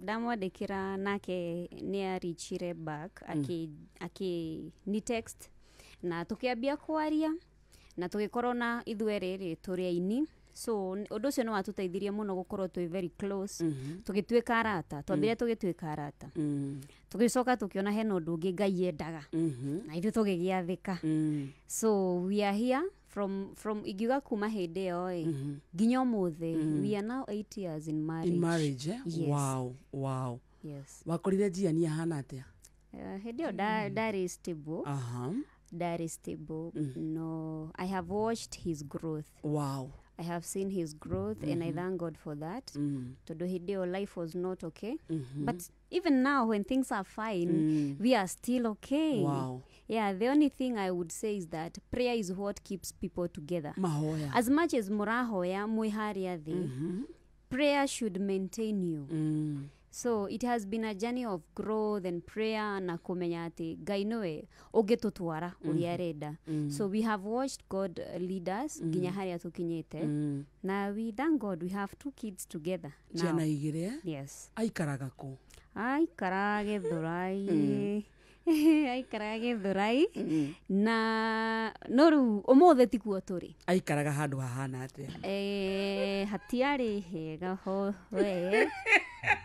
Ndamwandĩkĩra nake nĩ arichire back akĩ ni text na tũkĩambia kwaria na tũgĩkorwo na ithuerĩ rĩ tũrĩ aini So ũndũ ũcio nĩ watũteithirie mũno gũkorwo twĩ very close. Tũgĩtuĩka arata, twambire tũgĩtuĩka arata. Tũgĩcoka tũkĩona hena ũndũ ũngĩ Ngai endaga na ithuĩ tũgĩgĩathĩka. So we are here from ingiuga kuma hĩndĩ ĩyo ĩ nginya ũmũthĩ. We are now 8 years in marriage. In marriage, eh? Yes. Wow, wow. Yes. Wakorire Jiani ahana atĩa? Hĩndĩ ĩyo ndarĩ stable. Ndarĩ stable. No, I have watched his growth. Wow. I have seen his growth and I thank God for that. Tondũ hĩndĩ ĩyo life was not okay. But even now when things are fine, we are still okay. Wow. Yeah, the only thing I would say is that prayer is what keeps people together. Mahoya. As much as mũrahoya mwĩ harĩa thĩ, prayer should maintain you. So it has been a journey of growth and prayer na kũmenya atĩ Ngai nĩwe ũngĩtũtwara ũrĩa arenda. So we have watched God lead us nginya harĩa tũkinyĩte. Na we thank God we have 2 kids together now. Ciana igĩrĩ, eh? Yes. Aikaraga kũ? Aikaraga Gĩthũrai. Aikaraga Gĩthũrai. Na no rĩu ũmũthĩ tikuo tũrĩ. Aikaraga handũ hahana atĩa? Hatiarĩ hega ho we.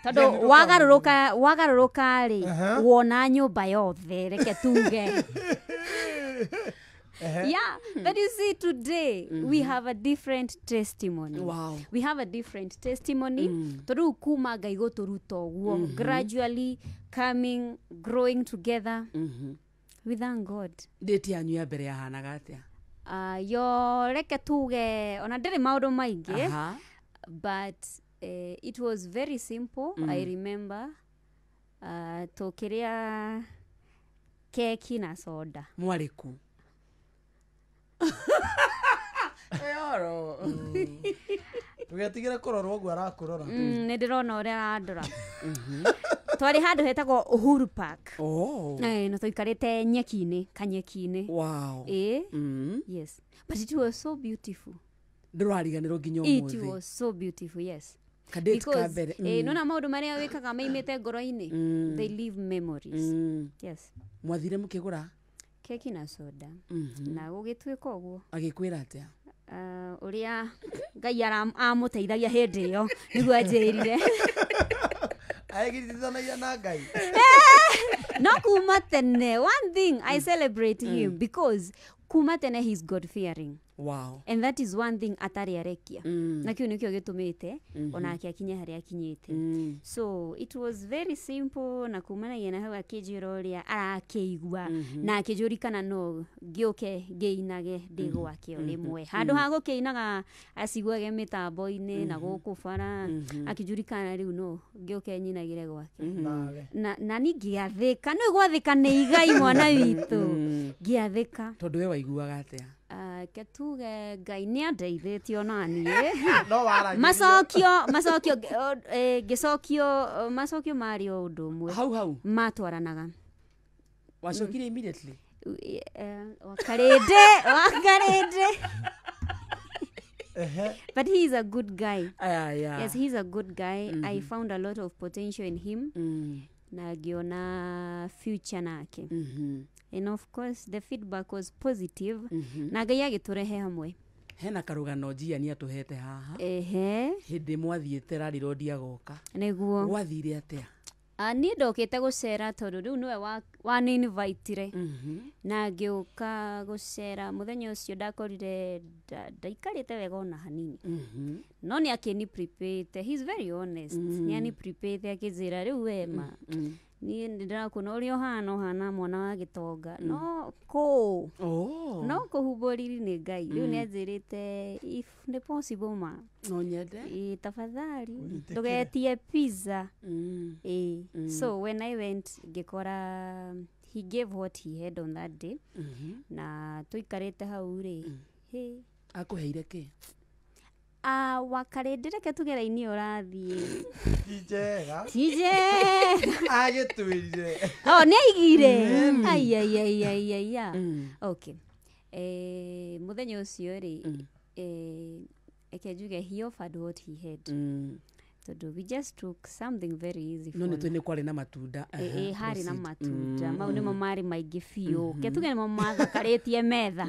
Tondũ wagarũrũka rĩ, wona nyũmba yothe, reke tuge. Yeah, but you see today we have a different testimony. Wow. We have a different testimony. Tondũ kuma Ngai gũtũruta ũguo, gradually coming, growing together. We thank God. Date yanyu ya mbere yahanaga atĩa? Yo reke tuge ona ndĩrĩ maũndũ maingĩ. But it was very simple. I remember tũkĩrĩa keki na soda. Mwarĩ kũ? Oro. Tũgetigĩre kũrorwo ũguo arakũrora. Nĩ ndĩrona ũrĩa arandora. Twarĩ handũ hetagwo Uhuru Park. Oh. Na tũikarĩte nyeki-inĩ, kanyeki-inĩ. Wow. Yes. But it was so beautiful. Ndũrariganĩrwo nginya ũmũthĩ. It was so beautiful, yes. Kadate ka mbere. Nona maũndũ marĩa wĩkaga maimĩte ngoro-inĩ, they leave memories. Yes. Mwathire mũkĩgũra? Keki na soda. Na gũgĩtuĩka ũguo. Agĩkwĩra atĩa? Ũrĩa Ngai amũteithagia hĩndĩ ĩyo nĩguo anjĩrire. Agiritithanagia na Ngai. No kuma tene, one thing I celebrate him because kuma tene he's God fearing. Wow. And that is one thing atarĩ arekia. Na kĩu nĩkĩo gĩtũmĩte onake akinye harĩa akinyĩte. So it was very simple na kumanagia na hau akĩnjĩra ũrĩa arakĩigua na akĩnjũria kana no ngĩũke ngĩinage ndĩ gwake o rĩmwe. Handũ ha gũkĩinaga aciguage mĩtambo-inĩ na gũkũ bara, akĩnjũria kana rĩu no ngĩũke nyinagĩre gwake. Na niĩ ngĩathĩka, nĩ gwathĩka nĩ igai mwana witũ. Ngĩathĩka. Tondũ we waiguaga atĩa? Ketuge Ngai nĩ andeithĩtie ona niĩ. No waragia. Macokio ngĩcokio macokio marĩ o ũndũ ũmwe. Hau hau. Matwaranaga. Wacokire immediately? Wakarĩndĩ. But he is a good guy. Yeah. Yes, he's a good guy. I found a lot of potential in him. Na ngĩona future nake. And of course the feedback was positive. Na Ngai agĩtũrehe hamwe. Hena karũgano Jiani atũhete haha. Ehe. Hĩndĩ mwathiĩte rari road agoka. Nĩguo. Gwathire atĩa? Niĩ ndokĩte gũcera tondũ rĩu nĩwe waninvitire. Na ngĩũka gũcera mũthenya ũcio ndakorire ndaikarĩte wega ona hanini. No nĩ akĩni prepare. He's very honest. Nĩ ani prepare akĩnjĩra rĩu we ma. Niĩ nĩndĩrakuona ũrĩa ũhana mwana wa gĩtonga. No kũ. No kũhumbwo riri nĩ Ngai. Rĩu nĩ anjĩrĩte if nĩ possible ma. No nyende. Tafadhali ndũgetie pizza. So when I went ngĩkora he gave what he had on that day. Na tũikarĩte hau rĩ. Akũheire kĩ? Wakarĩndĩ reke tuge raini ũrathiĩ. Ti njega. Ti njega. Agĩtwĩrire. Oh, nĩ aigire. Ai. Okay. Mũthenya ũcio rĩ, eke njuge he offered what he had. Tondũ we just took something very easy No for nĩ tũĩ nĩ kwarĩ na matunda. Harĩ na matunda. Mau nĩmo marĩ maingĩ biũ. Ke tuge nĩmo mathakarĩtie metha.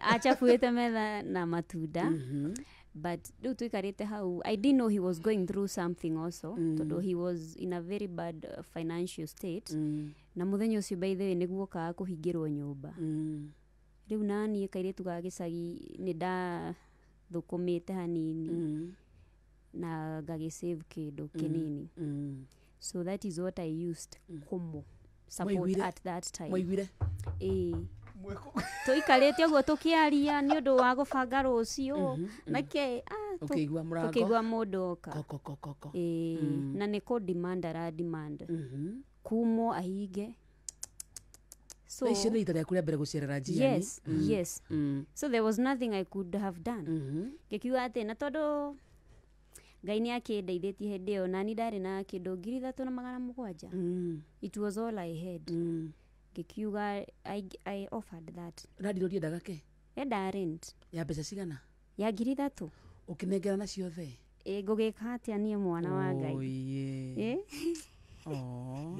Achabuĩte metha na matunda. But rĩu tũikarĩte hau, I didn't know he was going through something also, tondũ he was in a very bad financial state. Na mũthenya ũcio, by the way, nĩguo kaga kũhingĩrwo nyũmba. Rĩu naniĩ kairĩtu ga gĩcagi nĩ ndathũkũmĩte hanini na ngagĩsave kĩndũ kĩnini. So that is what I used kũmũ support at that time. Mwaiguire? Ĩĩ, tũikarĩte ũguo tũkĩaria nĩ ũndũ wa gũbanga rũciũ nake Ũkĩigua mũrango? Tũkĩigua mũndũ oka. Koko koko koko. Ĩĩ, na nĩ kũ demand ara demand kumwo ahinge. So icio nĩ rita rĩaku rĩa mbere gũcerera Jiani? Yes, yes. So there was nothing I could have done. Ngĩkiuga atĩ na tondũ Ngai nĩ akĩndeithĩtie hĩndĩ ĩyo, nani ndarĩ na kĩndũ 3700. It was all I had. Ngĩkiuga I offered that. Landlord endaga kĩ? Enda rent. Ya mbeca cigana? Ya 3000. Ũkĩnengerana ciothe? Ĩ, ngũgĩka atĩa niĩ mwana wa Ngai? Oye. Ĩ. Oh.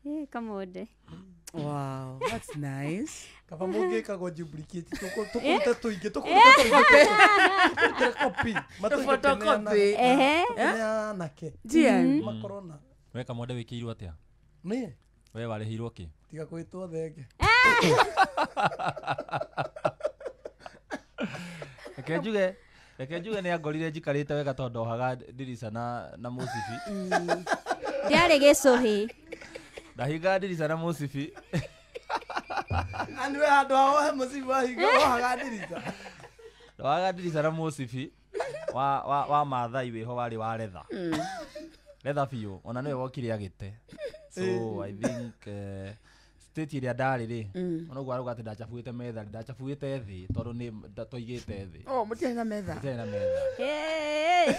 Ĩ, kamonde. Wow, that's nice. Kaba mũngĩkagwo duplicate, tũkũrute tũingĩ, tũkũrute tũingĩ, tũkũrute copy. Photocopy. Ehe. Tũkĩneana anake. Jian. Makorwo na We Kamonde wĩkĩirwo atĩa? Niĩ? We warĩhirwo kĩ? Tiga kwĩtwo thenge. Reke njuge nĩ angorire njikarĩte wega tondũ ndohaga ndirica na mũcibi. Ndiarĩ gĩcũhĩ. Ndahingaga ndirica na mũcibi. Ani we handũ ha wohe mũcibi wahinga wohaga ndirica. Ndohaga ndirica na mũcibi wa Maathai wĩho warĩ wa retha. Retha biũ, ona nĩwe wokire agĩte. So I think state ĩrĩa ndarĩ rĩ, ona ũguo arauga atĩ ndachabuĩte metha rĩ, ndachabuĩte thĩ tondũ nĩ twaigĩte thĩ. Oh, mũtiarĩ na metha? Tũtiarĩ na metha. Hey.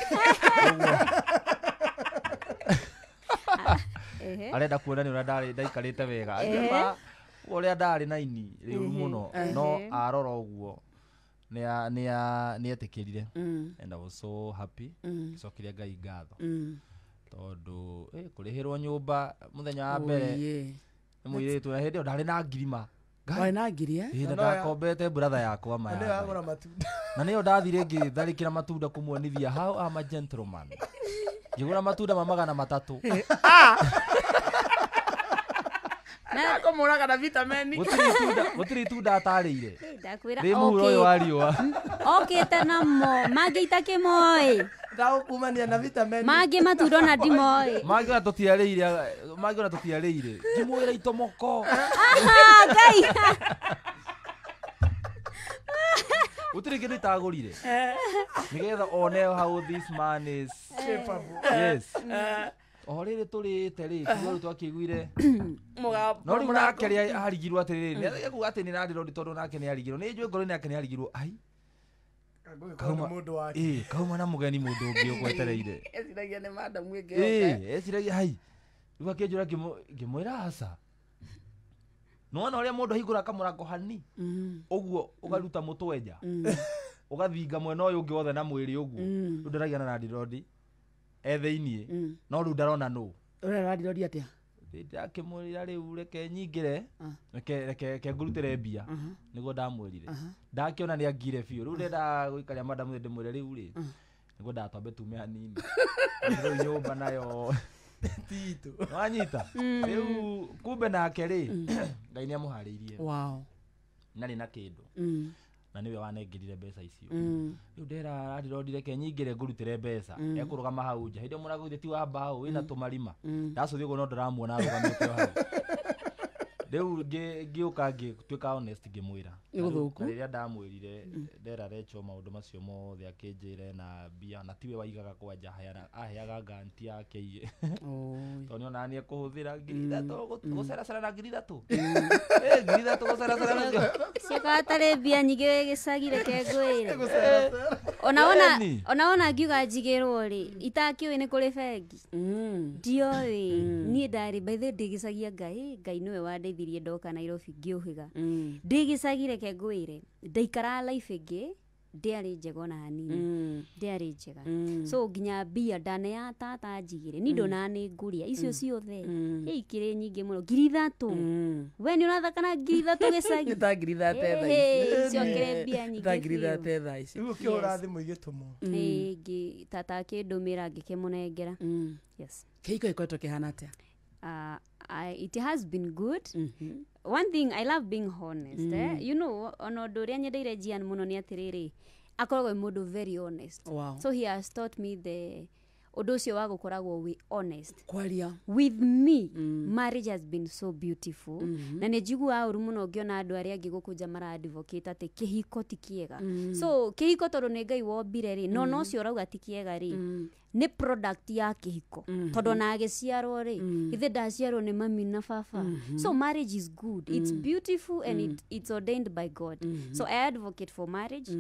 Ehe. Arenda kuona nĩ ũrĩa ndarĩ ndaikarĩte wega. Ehe. Akiuga ũrĩa ndarĩ na ini rĩũru mũno, no arora ũguo nĩ etĩkĩrire. And I was so happy. Ngĩcokeria Ngai ngatho tondũ kũrĩhĩrwo nyũmba mũthenya wa mbere Oye. nĩ mũirĩtu, na hĩndĩ ĩyo ndarĩ na ngirima. Warĩ na ngiri, eh? Ĩ, na ndakombete brother yakwa Na maya. nĩyo yagũra matunda. Na nĩyo ndathire ngĩtharĩkĩra matunda kũmuonithia how I'm a gentleman. Ngĩgũra matunda ma 300. Kũmũraga na vitamini. Gũtirĩ itunda atarĩire. Ndakwĩra Rĩ mũhuro ũyũ wa riũa. Okĩte namo mangĩ itakĩmoĩ. Ndagũkumania na vitamini. Mangĩ matunda ona ndimoĩ. Mangĩ ona tũtiarĩire, mangĩ ona tũtiarĩire, ngĩmwĩra itomoko. Aha, Ngai. Gũtirĩ kĩndũ itagũrire nĩgetha one how this man is capable. Yes, o rĩrĩ tũrĩte rĩ, tiguo rĩu twakĩiguire. Mũgambo. No rĩu nake rĩ arigirwo atĩrĩrĩ, nĩ ekuga atĩ nĩ landlord tondũ nake nĩ arigirwo, nĩ njũĩ ngoro-inĩ yake nĩ arigirwo ai Kauma mũndũ wake. Ĩ, kauma na mũgeni mũndũ ũngĩ ũgwetereire. Eciragia nĩ madamu ĩngĩ. Ĩ, eciragia hai rĩu akĩnjũra, ngĩmwĩra aca. Nĩwona ũrĩa mũndũ ahingũra kamũrango hani ũguo, ũgaruta mũtwe nja, ũgathinga mwena ũyũ ũngĩ wothe na mwĩrĩ ũguo. Rĩu ndaragia na landlord e thĩiniĩ, no rĩu ndarona nũ. Ũrera landlord atĩa? Ndakĩmwĩra rĩu reke nyingĩre, reke ngũrutĩre mbia, nĩguo ndamwĩrire. Ndakĩona nĩ angire biũ, rĩu ndenda gũikaria madamu ndĩmwĩre rĩu rĩ, nĩguo ndatwambe tume hanini, rĩu nyũmba nayo titũ wanyita. Rĩu kumbe nake rĩ, Ngai nĩ amũharĩirie. Narĩ na kĩndũ na nĩwe wanengerire mbeca icio. Rĩu ndera landlord reke nyingĩre ngũrutĩre mbeca. Ekũrũgama hau nja hĩndĩ ĩyo mũrango githĩ ti wa mbaũ wĩna tũmarima. Ndacũthia ũguo no ndĩramuona arũgamĩte o hau. Rĩu ngĩũka ngĩtuĩka honest, ngĩmwĩra. Nĩ gũthũku. Na rĩrĩa ndamwĩrire ndera Rachel maũndũ macio mothe, akĩnjĩra na mbia na tiwe waigaga kwanja, aheaga nganti yake aige tondũ nĩonaga nĩ ekũhũthĩra 3000 gũceracera na 3000. Eh, 3000 gũceracera nacio. Ciakaga tarĩ mbia nyingĩ wĩ gĩcagi, reke ngwĩre. Ona wona Ĩni. ona wona ngiuga njigĩrwo rĩ, itakĩũĩ nĩ kũrĩ bengi, ndioĩ. Niĩ ndarĩ, by the way, ndĩ gĩcagi, Ngai nĩwe wandeithirie ndoka Nairobi ngĩũhĩga. Ndĩ gĩcagi, reke ngwĩre, ndaikaraga life ĩngĩ. Ndĩarĩ njega ona hanini. Ndĩarĩ njega. So nginya mbia ndaneya tata njigĩre ni ndona nĩ ngũrĩa icio ciothe. Ikĩrĩ nyingĩ mũno 3,000. We nĩ ũrathaka na 3,000 gĩcagi. Nĩ ta 3,000 thaa ici. Icio kĩrĩ mbia nyingĩ Ta biũ. 3,000 thaa ici. Rĩu ũkĩhũra thimũ igĩtũmwo. Ĩĩ, tata akĩndũmĩra ngĩkĩmũnengera. Yes. Kĩhiko gĩkoretwo kĩhana atĩa? It has been good. One thing I love being honest. You know, ona ũndũ ũrĩa nyendeire Gian mũno nĩ atĩrĩrĩ, akoragwo e mũndũ very honest. Wow. So he has taught me the ũndũ ũcio wa gũkoragwo wĩ honest. Kwaria. With me, marriage has been so beautiful. Na nĩ njiguaga ũru mũno ngĩona andũ arĩa angĩ gũkũ nja mara advocate atĩ kĩhiko ti kĩega. So kĩhiko tondũ nĩ Ngai wombire rĩ, no no ũcio ũrauga ti kĩega rĩ, nĩ product ya kĩhiko. Tondũ ona agĩciarwo rĩ, ithe ndaciarwo nĩ mami na baba. So marriage is good. It's beautiful and it's ordained by God. So I advocate for marriage.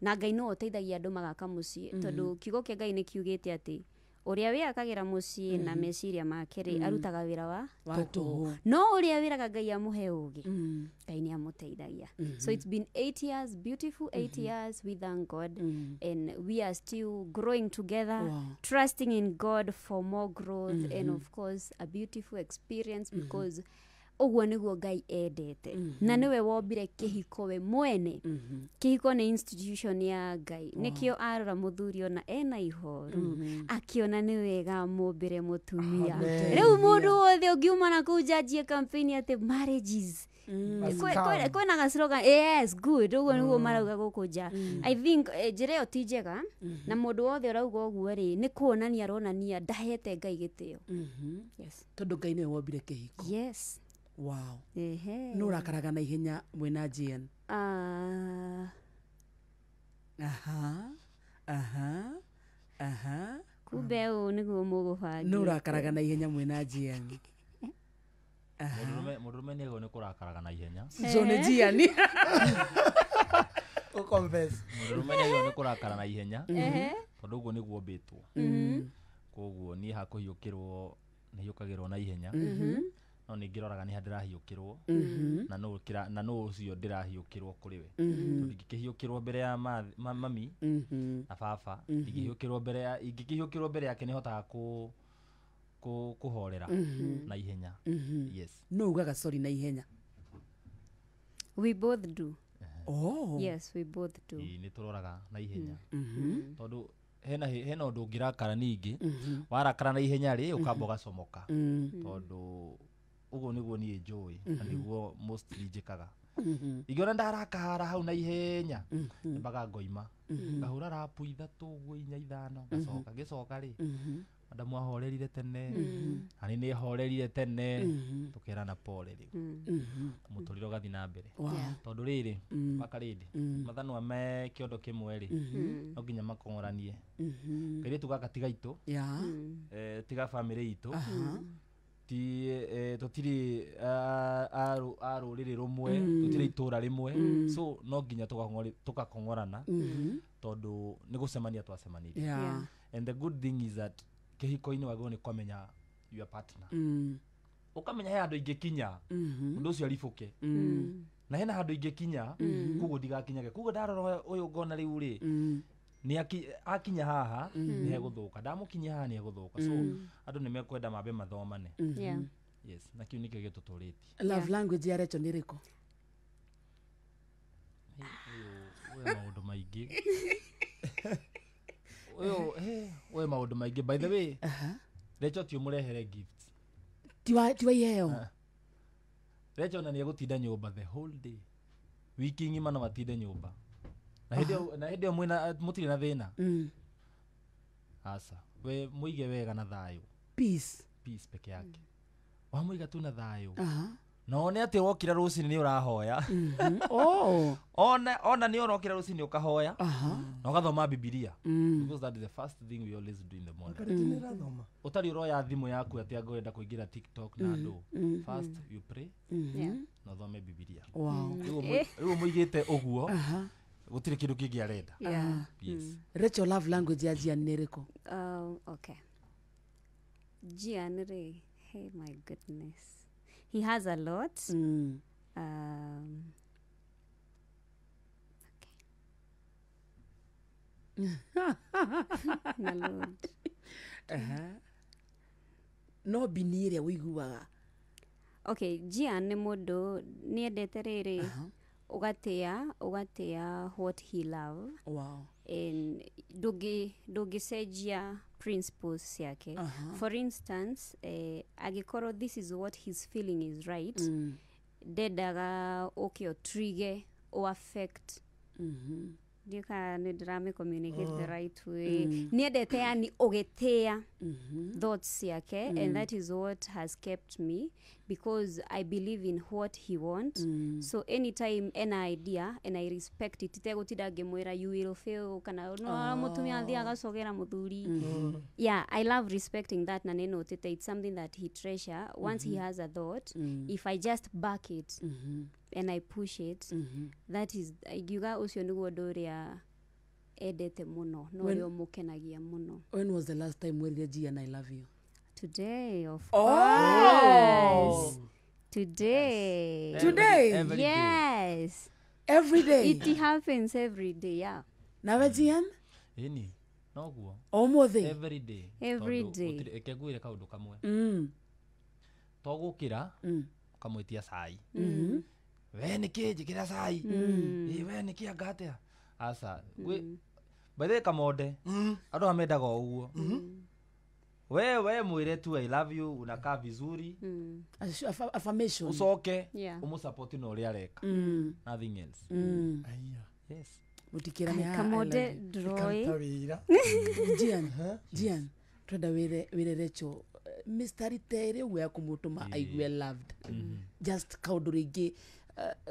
Na Ngai no ũteithagia andũ magaka mũciĩ tondũ kiugo kĩa Ngai nĩ kiugĩte atĩ ũrĩa wĩakagĩra mũciĩ na meciria make rĩ, arutaga wĩra wa tũhũ. No ũrĩa wĩraga Ngai amũhe ũgĩ, Ngai nĩ amũteithagia. So it's been 8 years, beautiful 8 years, we thank God. And we are still growing together. Wow. Trusting in God for more growth and of course a beautiful experience because ũguo nĩguo Ngai endete. Na nĩwe wombire kĩhiko we mwene. Kĩhiko nĩ institution ya Ngai. Nĩkĩo arora mũthuri ona ena ihoru, akĩona nĩ wega mũmbĩre mũtumia. Rĩu mũndũ wothe ũngiuma na kũu njanjie campaign atĩ marriages kwĩna ga slogan, yes good, ũguo nĩguo marauga gũkũ nja. I think njĩra ĩyo ti njega, na mũndũ wothe ũrauga ũguo rĩ, nĩ kuonania aronania ndahete Ngai gĩtĩo. Yes. Tondũ Ngai nĩwe wombire kĩhiko. Yes. Wow. Nũ ũrakaraga na ihenya mwĩna Gian? Aha. Aha. Aha. Kumbe ũũ nĩguo mũgũbangĩte. Nũ ũrakaraga na ihenya mwĩna Gian? Mũndũrũme nĩ agĩrĩirwo nĩ kũrakaraga na ihenya. So nĩ Gian. Ũconfess. Mũndũrũme nĩ agĩrĩirwo nĩ kũrakara na ihenya tondũ ũguo nĩguo ũmbĩtwo. Koguo niĩ hakũhiũkĩrwo nĩ hiũkagĩrwo na ihenya. No nĩ ngĩroraga nĩ ha ndĩrahiũkĩrwo na nũ ũcio ndĩrahiũkĩrwo kũrĩ we. Tondũ ingĩkĩhiũkĩrwo mbere ya mami na baba, ingĩhiũkĩrwo mbere ya ingĩkĩhiũkĩrwo mbere yake nĩ hotaga kũhorera na ihenya. Yes. No ugaga sorry na ihenya. We both do. Oh. Yes, we both do. Nĩ tũroraga na ihenya. Tondũ hena ũndũ ũngĩrakara ningĩ, warakara na ihenya rĩ, ũkamba ũgacomoka. Tondũ ũguo nĩguo niĩ njũĩ na nĩguo mostly njĩkaga. Ingĩona ndarakara hau na ihenya, nyambaga ngoima. Ngahũra rapu 3 ũguo 4 5 ngacoka. Ngĩcoka rĩ, madamu ahorerire tene, na niĩ nĩhorerire tene, tũkerana pole rĩu. Mũtũrĩre ũgathiĩ na mbere. Tondũ rĩrĩ, wakarĩndĩ, mathanwa me kĩondo kĩmwe rĩ, no nginya makong'oranie. Kairĩtu gaka ti gaitũ, ti ga bamĩrĩ itũ, ti tũtirĩ a rũrĩrĩ rũmwe, tũtirĩ itũra rĩmwe, so no nginya tũgakong'orana tondũ nĩ gũcemania twacemanirie. And the good thing is that kĩhiko-inĩ wagĩrĩirwo nĩ kũmenya your partner. Ũkamenya he handũ ingĩkinya, mũndũ ũcio aribũke. Na hena handũ ingĩkinya, koguo ndigakinyage. Koguo ndarora ũyũ ngona rĩu rĩ, nĩ akinya haha nĩ hegũthũka, ndamũkinyia haha nĩ hegũthũka. So andũ nĩ mekwenda mambe mathomane. Yes, na kĩu nĩkĩo gĩtũtũrĩtie. Love language ya Rachel nĩ ĩrĩkũ? Ũyũ maũndũ maingĩ. Ũyũ maũndũ maingĩ. By the way, Rachel ti ũmũrehere gifts. Ti wa iheo. Rachel ona nĩ egũtinda nyũmba the whole day. Wiki ng'ima no atinde nyũmba. Na hĩndĩ ĩyo mwĩna mũtirĩ na thĩna. Aca, we mũige wega na thayũ. Peace. Peace peke yake. Wamũiga tu na thayũ. Na one atĩ wokira rũcinĩ nĩ ũrahoya. Oh. Ona nĩ ũrokira rũcinĩ ũkahoya. Na ũgathoma Bibilia. Because that is the first thing we always do in the morning. Ũtarĩ ũroya thimũ yaku atĩ anga ũrenda kũingĩra TikTok na andũ. First you pray. Na ũthome Bibilia. Wow. Rĩu mũigĩte ũguo. Gũtirĩ kĩndũ kĩngĩ arenda. Yes. Rachel, love language ya Gian nĩ ĩrĩkũ? Okay. Gian rĩ, hey my goodness. He has a lot. Okay. Na Lord. No bini ĩrĩa ũiguaga. Okay, Gian nĩ mũndũ nĩendete rĩrĩ ũgatĩa what he love. Wow. And ndũngĩcenjia principles ciake. For instance, angĩkorwo this is what his feeling is right, ndendaga ũke ũtrige o affect. Ndika nĩ ndĩrame communicate the right way. Nĩendete yani ũgĩtĩa thoughts ciake, and that is what has kept me, because I believe in what he wants. So anytime an idea and I respect it, itegũtinda ngĩmwĩra you will fail kana no mũtumia athiĩ agacogera mũthuri. Yeah, I love respecting that, na nĩ notĩte it's something that he treasure. Once he has a thought, if I just back it and I push it, that is ingiuga ũcio nĩguo ũndũ ũrĩa endete mũno na ũrĩa ũmũkenagia mũno. When was the last time werire Gian I love you? Today, of Oh! course. Today. Yes. Today? Every day. Yes. Every day? It happens every day, yeah. Nawe Gian? Ĩni, noguo. Ũmũthĩ? Every day. Every Tondũ day. Reke ngwĩre kaũndũ kamwe. To gũkĩra, ũkamwĩtia cai. We nĩkĩ njĩkĩra cai? Ĩ, we nĩkĩ anga atĩa? Aca. By the way, Kamonde, andũ aya mendaga o ũguo. We mwĩre tu I love you, unakaa vizuri. Affirmation. Ũcoke Yeah. ũmũsupport na ũrĩa areka. Nothing else. Yes. Mũtikĩrane haha, I Kamonde love you. ndroĩ. Ĩkaruta wĩra. Gian, twenda wĩre Rachel mistari ta ĩrĩ ũguo ya kũmũtũma aigue loved. Just kaũndũ rĩngĩ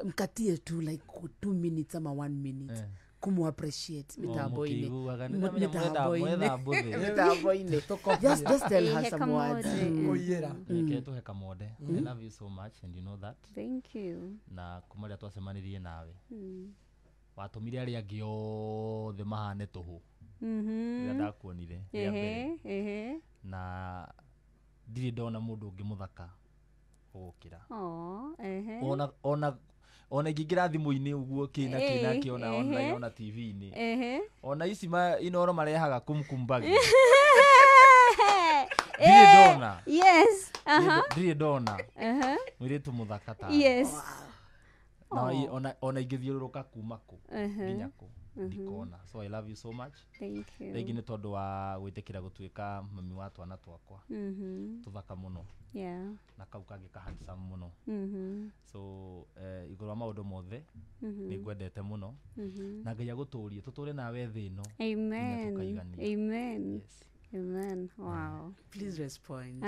mkatie tu like 2 minutes ama 1 minute kumu appreciate mitambo-inĩ. Mũkĩiguaga, nĩ ndamenya mwetha mbũthĩ. Mitambo-inĩ. Just tell her Ihe some words. Kamonde. Kũiyĩra. Reke tũhe Kamonde. I love you so much and you know that. Thank you. Na kuma rĩrĩa twacemanirie nawe watũmire arĩa angĩ othe mahane tũhũ rĩrĩa ndakuonire rĩa mbere. Ehe. Na ndirĩ ndona mũndũ ũngĩ mũthaka gũgũkĩra. Oh, ehe. Ona ingĩingĩra thimũ-inĩ ũguo kĩna kĩna kĩona online ona TV-inĩ. Ehe. Ona ici Inooro marehaga kumkumbagi. Ndirĩ ndona. Yes. Ndirĩ ndona mũirĩtu mũthaka ta Yes. Na ona ingĩthiũrũrũka kuma kũ nginya kũ ndikona. So I love you so much. Thank you. Thengi nĩ tondũ wa gwĩtĩkĩra gũtuĩka mami wa twana twakwa. Tũthaka mũno. Yeah. Na kau kangĩ ka handsome mũno. So igũrũ wa maũndũ mothe nĩ ngwendete mũno. Na Ngai agũtũrie tũtũre nawe thĩ ĩno. Amen. Tũkaigania. Amen. Amen. Wow. Please respond.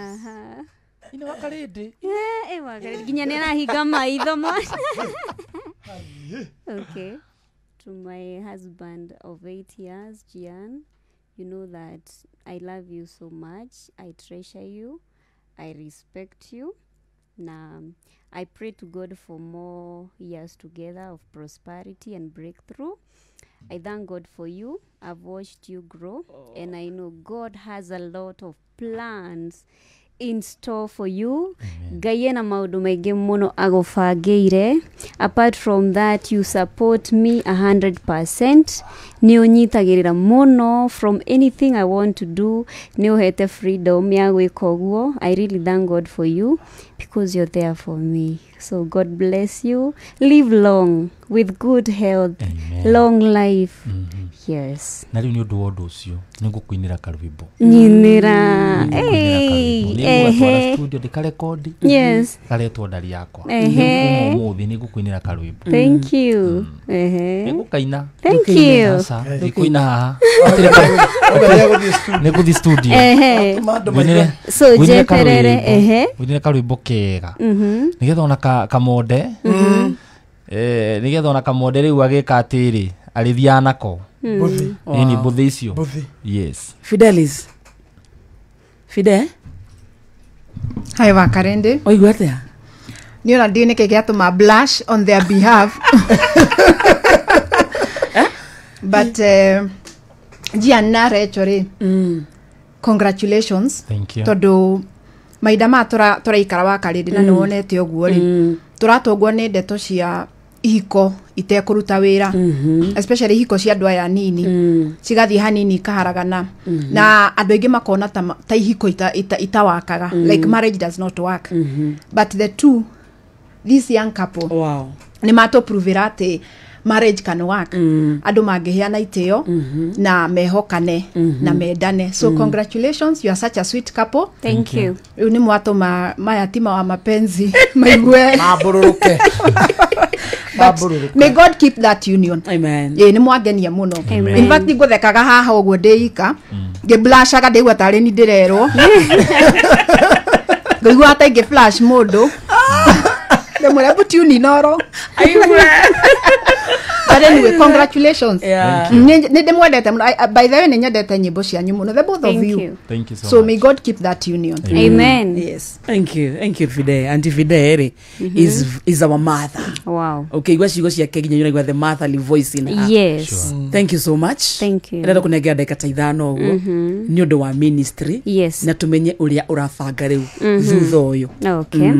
Ina wakarĩndĩ. Yeah, wakarĩndĩ. Nginya nĩ arahinga maitho mwana. Okay. To my husband of 8 years, Gian, you know that I love you so much. I treasure you. I respect you. Na I pray to God for more years together of prosperity and breakthrough. I thank God for you. I've watched you grow, and I know God has a lot of plans in store for you. Ngai ena maũndũ maingĩ mũno agũbangĩire. Apart from that, you support me 100%. Nĩ ũnyitagĩrĩra mũno from anything I want to do. Nĩ ũhete freedom ya gwĩka ũguo. I really thank God for you because you're there for me. So God bless you. Live long with good health. Amen. Long life. Yes. Na rĩu nĩ ũndũ wa ũndũ ũcio nĩ ngũkũinĩra karwĩmbo. Nyinĩra. Nĩngũgatwara studio ndĩkarekondi. Yes. Karetwo ndari yakwa. Ehe. Kuma ũmũthĩ nĩ ngũkũinĩra karwĩmbo. Thank you. Ehe. Nĩngũkaina. Thank you. Aca, ndikũina haha. Nĩ ngũthiĩ studio. Ehe. So njeterere. Ehe. Ngũinĩre karwĩmbo kega. Nĩgetha ona Kamonde. Nĩgetha ona Kamonde rĩu agĩka atĩrĩ arĩthiaga nako. Mbũthĩ. Ĩni mbũthĩ icio. Mbũthĩ. Yes. Fidelis. Fide. Hi Wakarende. Waigua atĩa? Nĩ ona ndiũĩ nĩkĩ gĩatũma blush on their behalf. But Gian na Rachel rĩ, congratulations. Thank you. Tondũ mahinda maya tũraikara Wakarĩndĩ na nĩ wonete ũguo rĩ, tũratũngwo nĩ ndeto cia Ihiko itekũruta wĩra, especially ihiko cia andũ aya nini, cigathiĩ hanini ikaharagana, na andũ aingĩ makona ta ihiko itawakaga, like marriage does not work. But the two, this young couple, wow, nĩ matũpruvĩra atĩ marriage can work, andũ mangĩheana itĩo na mehokane na mendane. So congratulations, you are such a sweet couple. Thank you. Rĩu nĩ mwatũma mayatima wa mapenzi maigue mambũrũrũke. But may God keep that union. Amen. Ĩ nĩ mwangenia mũno. In fact ngũthekaga haha ũguo ndĩika ngĩblashaga ndĩigua tarĩ ni ndĩrerwo, ngũigua ta ingĩ flash mũndũ ndĩmwĩre but you ninoro. But anyway, congratulations. Nĩ ndĩmwendete mũno. By the way, nĩ nyendete nyĩmbo cianyu mũno, the both of you. Thank you so So much. May God keep that union. Amen. Yes. Thank you. Thank you, Fide. Auntie Fide is our mother. Wow. Okay, igua ciugo ciake nginya ũraigua the motherly voice in her. Yes. Sure. Thank you so much. Thank you. Ndĩrenda kũnengera ndagĩka ta ithano ũguo nĩ ũndũ wa ministry. Yes. Na tũmenye ũrĩa ũrabanga rĩu thutha ũyũ. Okay.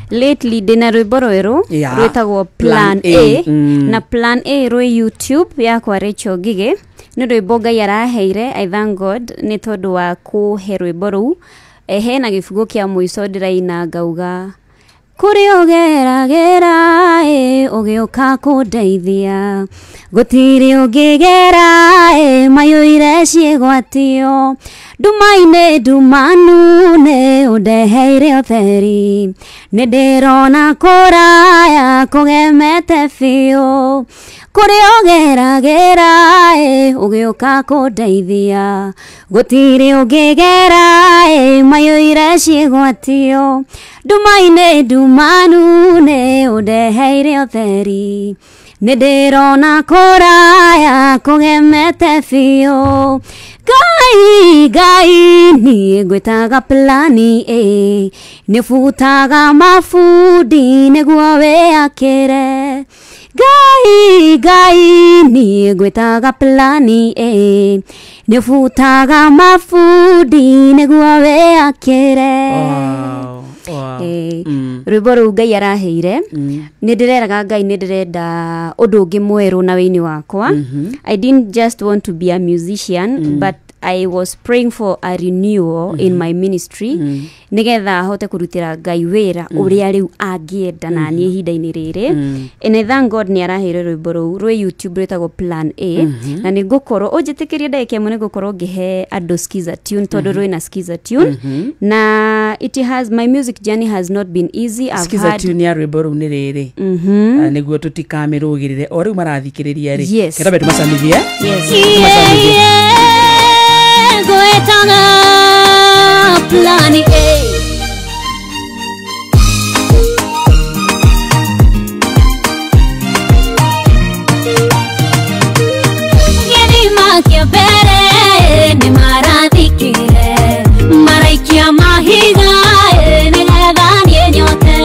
Lately ndĩna rwĩmbo rwerũ rwĩtagwo Plan A, na Plan A rwĩ YouTube yakwa Rachel Ngigĩ. Nĩ rwĩmbo Ngai araheire, I thank God nĩ tondũ wa kũhe rwĩmbo rũu. Hena gĩbungo kĩa mũico ndĩraina ngauga kũrĩa ũgeragĩra ĩ ũgĩũka kũndeithia, gũtirĩ ũngĩgera ĩ mayũire ciĩgwatio, nduma-inĩ ndumanu nĩ ũndeheire ũtheri, nĩ ndĩrona kũraya kũgemete biũ, kũrĩa ũgeragĩra ĩ ũgĩũka kũndeithia, gũtirĩ ũngĩgera ĩ mayũire ciĩgwatio, nduma-inĩ ndumanu nĩ ũndeheire ũtheri, nĩ ndĩrona kũraya kũgemete biũ, Ngai Ngai niĩ ngwĩtaga plani A, nĩ butaga mabundi nĩguo wĩakĩre, Ngai Ngai niĩ ngwĩtaga plani A, nĩ butaga mabundi nĩguo wĩakĩre. Rwĩmbo rũu Ngai araheire, nĩ ndĩreraga Ngai nĩ ndĩrenda ũndũ ũngĩ mwerũ na wĩini wakwa. I didn't just want to be a musician, but I was praying for a renewal in my ministry, nĩgetha hote kũrutĩra Ngai wĩra ũrĩa rĩu angĩenda na niĩ ihinda-inĩ rĩrĩ. And I thank God nĩ araheire rwĩmbo rũu rwĩ YouTube rwĩtagwo Plan A, na nĩ ngũkorwo ũnjĩtĩkĩrie ndagĩka ĩmwe nĩ ngũkorwo ngĩhe andũ Skiza tune, tondũ rwĩna Skiza tune, na it has, my music journey has not been easy. I've Skiza had tune ya rwĩmbo rũu nĩ rĩrĩ, nĩguo tũtikamĩrũgĩrĩre o rĩu marathikĩrĩria rĩ. Yes. Kĩrambe tũmacamithie. Yes. Tũmacamithie. Gwetaga Plan A. Gĩthima kĩa mbere nĩ marathikire, maraikia mahiga nĩgetha niĩ nyote,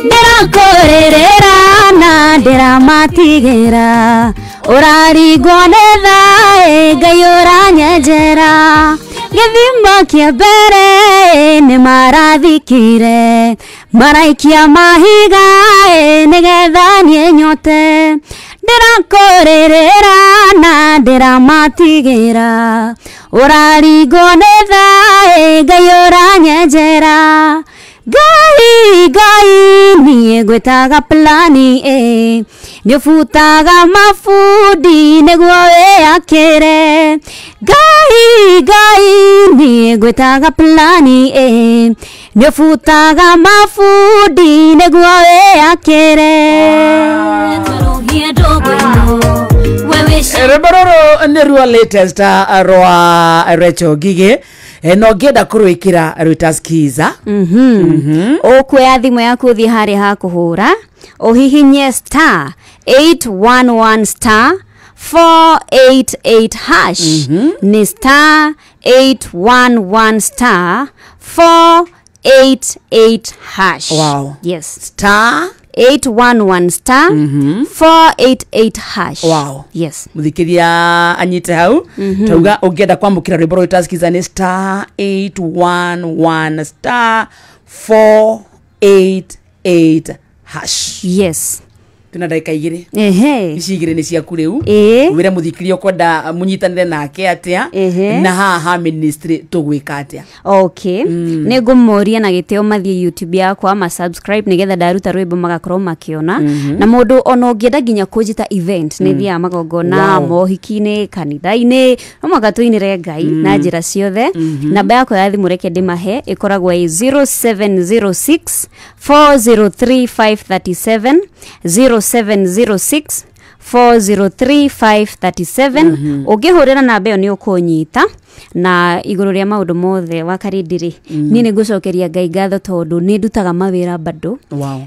ndĩrakũrĩrĩra na ndĩramatigĩra, ũrarigwo nĩ thaĩ Ngai ũranyenjera, gĩthima kĩa mbere nĩ marathikire, maraikia mahiga nĩgetha niĩ nyote, ndĩrakũrĩrĩra na ndĩramatigĩra, ũrarigwo nĩ thaĩ Ngai ũranyenjera, Ngai Ngai niĩ ngwĩtaga plani A, nĩ ũbutaga mabundi nĩguo wĩakĩre, Ngai Ngai niĩ ngwĩtaga plani A, nĩ ũbutaga mabundi nĩguo wĩakĩre. Rwĩmbo rũrũ nĩruo latest rwa Rachel Ngigĩ, na ũngĩenda kũrwĩkĩra rwĩta Skiza. Ũkuoya thimũ yaku ũthiĩ harĩa ha kũhũra, ũhihinye star 811 star 488 hash. Nĩ star 811 star 488 hash. Wow. Yes. Star 811 star 488 hash. Wow. Yes. Muthikiria anyite hau. Tauga ungienda kwamukira rwimbo rwa Skiza ni star 811 star 488 hash. Yes. Twina ndagĩka 2. Ehe. Ici 2 nĩ ciaku rĩu. Ĩĩ. Wĩre mũthikĩria ũkwenda mũnyitanĩre nake atĩa Ehe. na haha ministry tũgwĩka atĩa. Okay. Nĩ ngũmoria na gĩtĩo mathiĩ YouTube yakwa ma subscribe nĩgetha ndaruta rwĩmbo magakorwo makĩona. Na mũndũ ona ũngĩenda nginya kũnjĩta event nĩ thiaga magongona, mohiki-inĩ, kanitha-inĩ, no mũhaka tũinĩre Ngai na njĩra ciothe. Namba yakwa ya thimũ reke ndĩmahe ĩkoragwo ĩ 0706 403 537, 0706 403 537. Ũngĩhũrĩra namba ĩyo nĩ ũkũnyita. Na igũrũ rĩa maũndũ mothe wa Karĩndĩ-rĩ, niĩ nĩ ngũcokeria Ngai ngatho tondũ nĩ ndutaga mawĩra bado.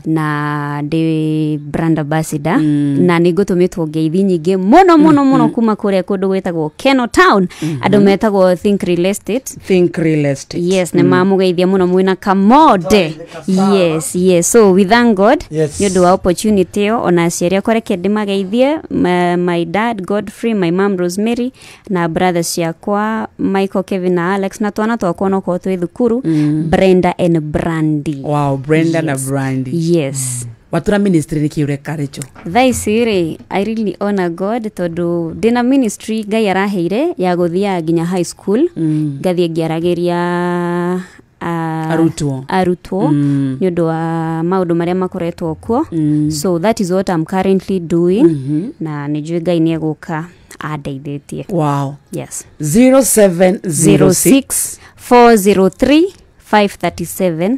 Na ndĩ brand ambassador, na nĩ ngũtũmĩtwo ngeithi nyingĩ mũno mũno mũno kuma kũrĩa kũndũ gwĩtagwo Keno Town. Andũ metagwo Think Real Estate. Think Real Estate. Yes, nĩ mamũgeithia mũno mwĩna Kamode. Yes, yes. So we thank God nĩ ũndũ wa opportunity ĩyo. Ona aciari akwa reke ndĩmageithie, my dad Godfrey, my mom Rosemary, na brothers ciakwa Michael, Kevin na Alex, na twana twakwa onokorwo twĩ thukuru, Brenda and Brandy. Wow, Brenda na Yes. Brandy. Yes. Watura ministry nĩ kĩ ũreka Rachel? Thaa ici rĩ, I really honor God tondũ ndĩna ministry Ngai araheire ya gũthiaga nginya high school, ngathiĩ ngĩaragĩria Arutwo. Arutwo nĩ ũndũ wa maũndũ marĩa makoretwo kuo. So that is what I'm currently doing, na nĩ njũĩ Ngai nĩ egũka andeithĩtie. Wow. Yes. 0706 403 537,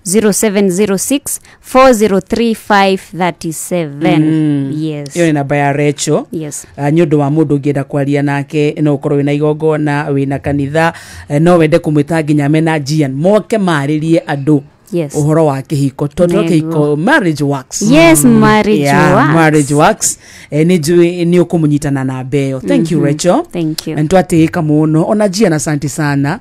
0706 403 537. Yes. Ĩyo nĩ namba ya Rachel. Yes. Nĩ ũndũ wa mũndũ ũngĩenda kwaria nake, no ũkorwo wĩna igongona, wĩna kanitha, no wende kũmwĩta nginya mena Gian moke marĩrie andũ Yes. ũhoro wa kĩhiko, tondũ Nĩguo. kĩhiko, marriage works. Yes, marriage Yeah, works. marriage works. Nĩ njũĩ nĩ ũkũmũnyita na namba ĩyo. Thank you, Rachel. Thank you. Na nĩtwatĩĩka mũno. Ona Gian, asante sana.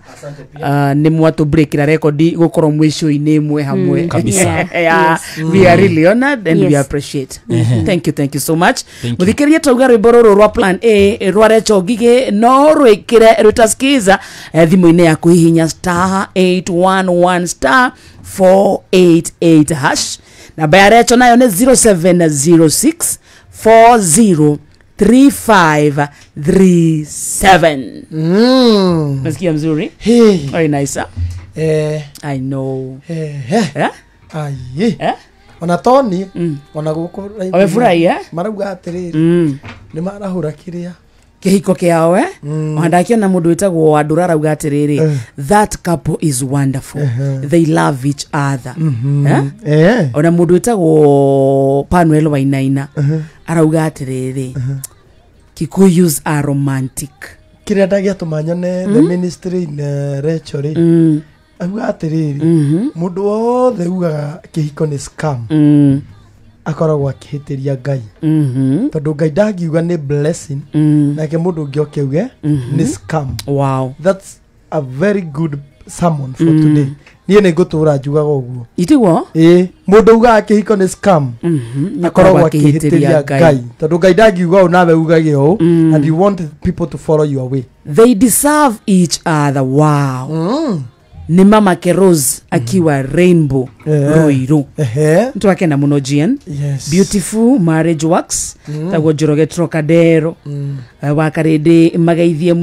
Nĩ mwatũbreakĩra rekondi gũkorwo mwĩ show-inĩ ĩmwe hamwe. Kabisa. Yeah. Yeah. Yes. We are really honored and we Yes. appreciate. Thank you, thank you so much. Thank you. Mũthikĩrĩria, twauga rwĩmbo rũrũ rwa Plan A rwa Rachel Ngigĩ no rwĩkĩre rũtasikiza thimũ-inĩ yaku, hihinya star 811 star 488 hash. Namba ya Rachel nayo nĩ 0706 40 3537. Nasikia mzuri? Hey. Very nice, huh? Eh. I know. Eh. Eh? Aye. Eh? Ona Tony, ona gũkũ Wamefurahi, eh? Marauga atĩrĩrĩ, nĩ marahũra kĩrĩa kĩhiko kĩao, eh? Ona ndakiona mũndũ wĩtagwo Wandũra arauga atĩrĩrĩ, that couple is wonderful, they love each other. Eh? Eh. Ona mũndũ wĩtagwo Panuel Wainaina arauga atĩrĩrĩ, Kikuyus are romantic. Kĩrĩa ndagĩatũma nyone the ministry in Rachel rĩ, auga atĩrĩrĩ, mũndũ wothe ugaga kĩhiko nĩ scam akoragwo akĩhĩtĩria Ngai, tondũ Ngai ndangiuga nĩ blessing nake mũndũ ũngĩ oke auge nĩ scam. Wow. That's a very good sermon for today. Niĩ nĩ ngũtũra njugaga ũguo. Itiguo. Ĩĩ, mũndũ ugaga kĩhiko nĩ scam akoragwo akĩhĩtĩria Ngai, tondũ Ngai ndangiuga ũũ nawe ugage ũũ, and you want people to follow your way. They deserve each other. Wow. Nĩ Mama Rose akiwa Rainbow, Ruiru. Nĩtwakena mũno, Gian. Yes. Beautiful marriage works. Taguo Njoroge Trocadero, wa Karĩndĩ mageithie mũno.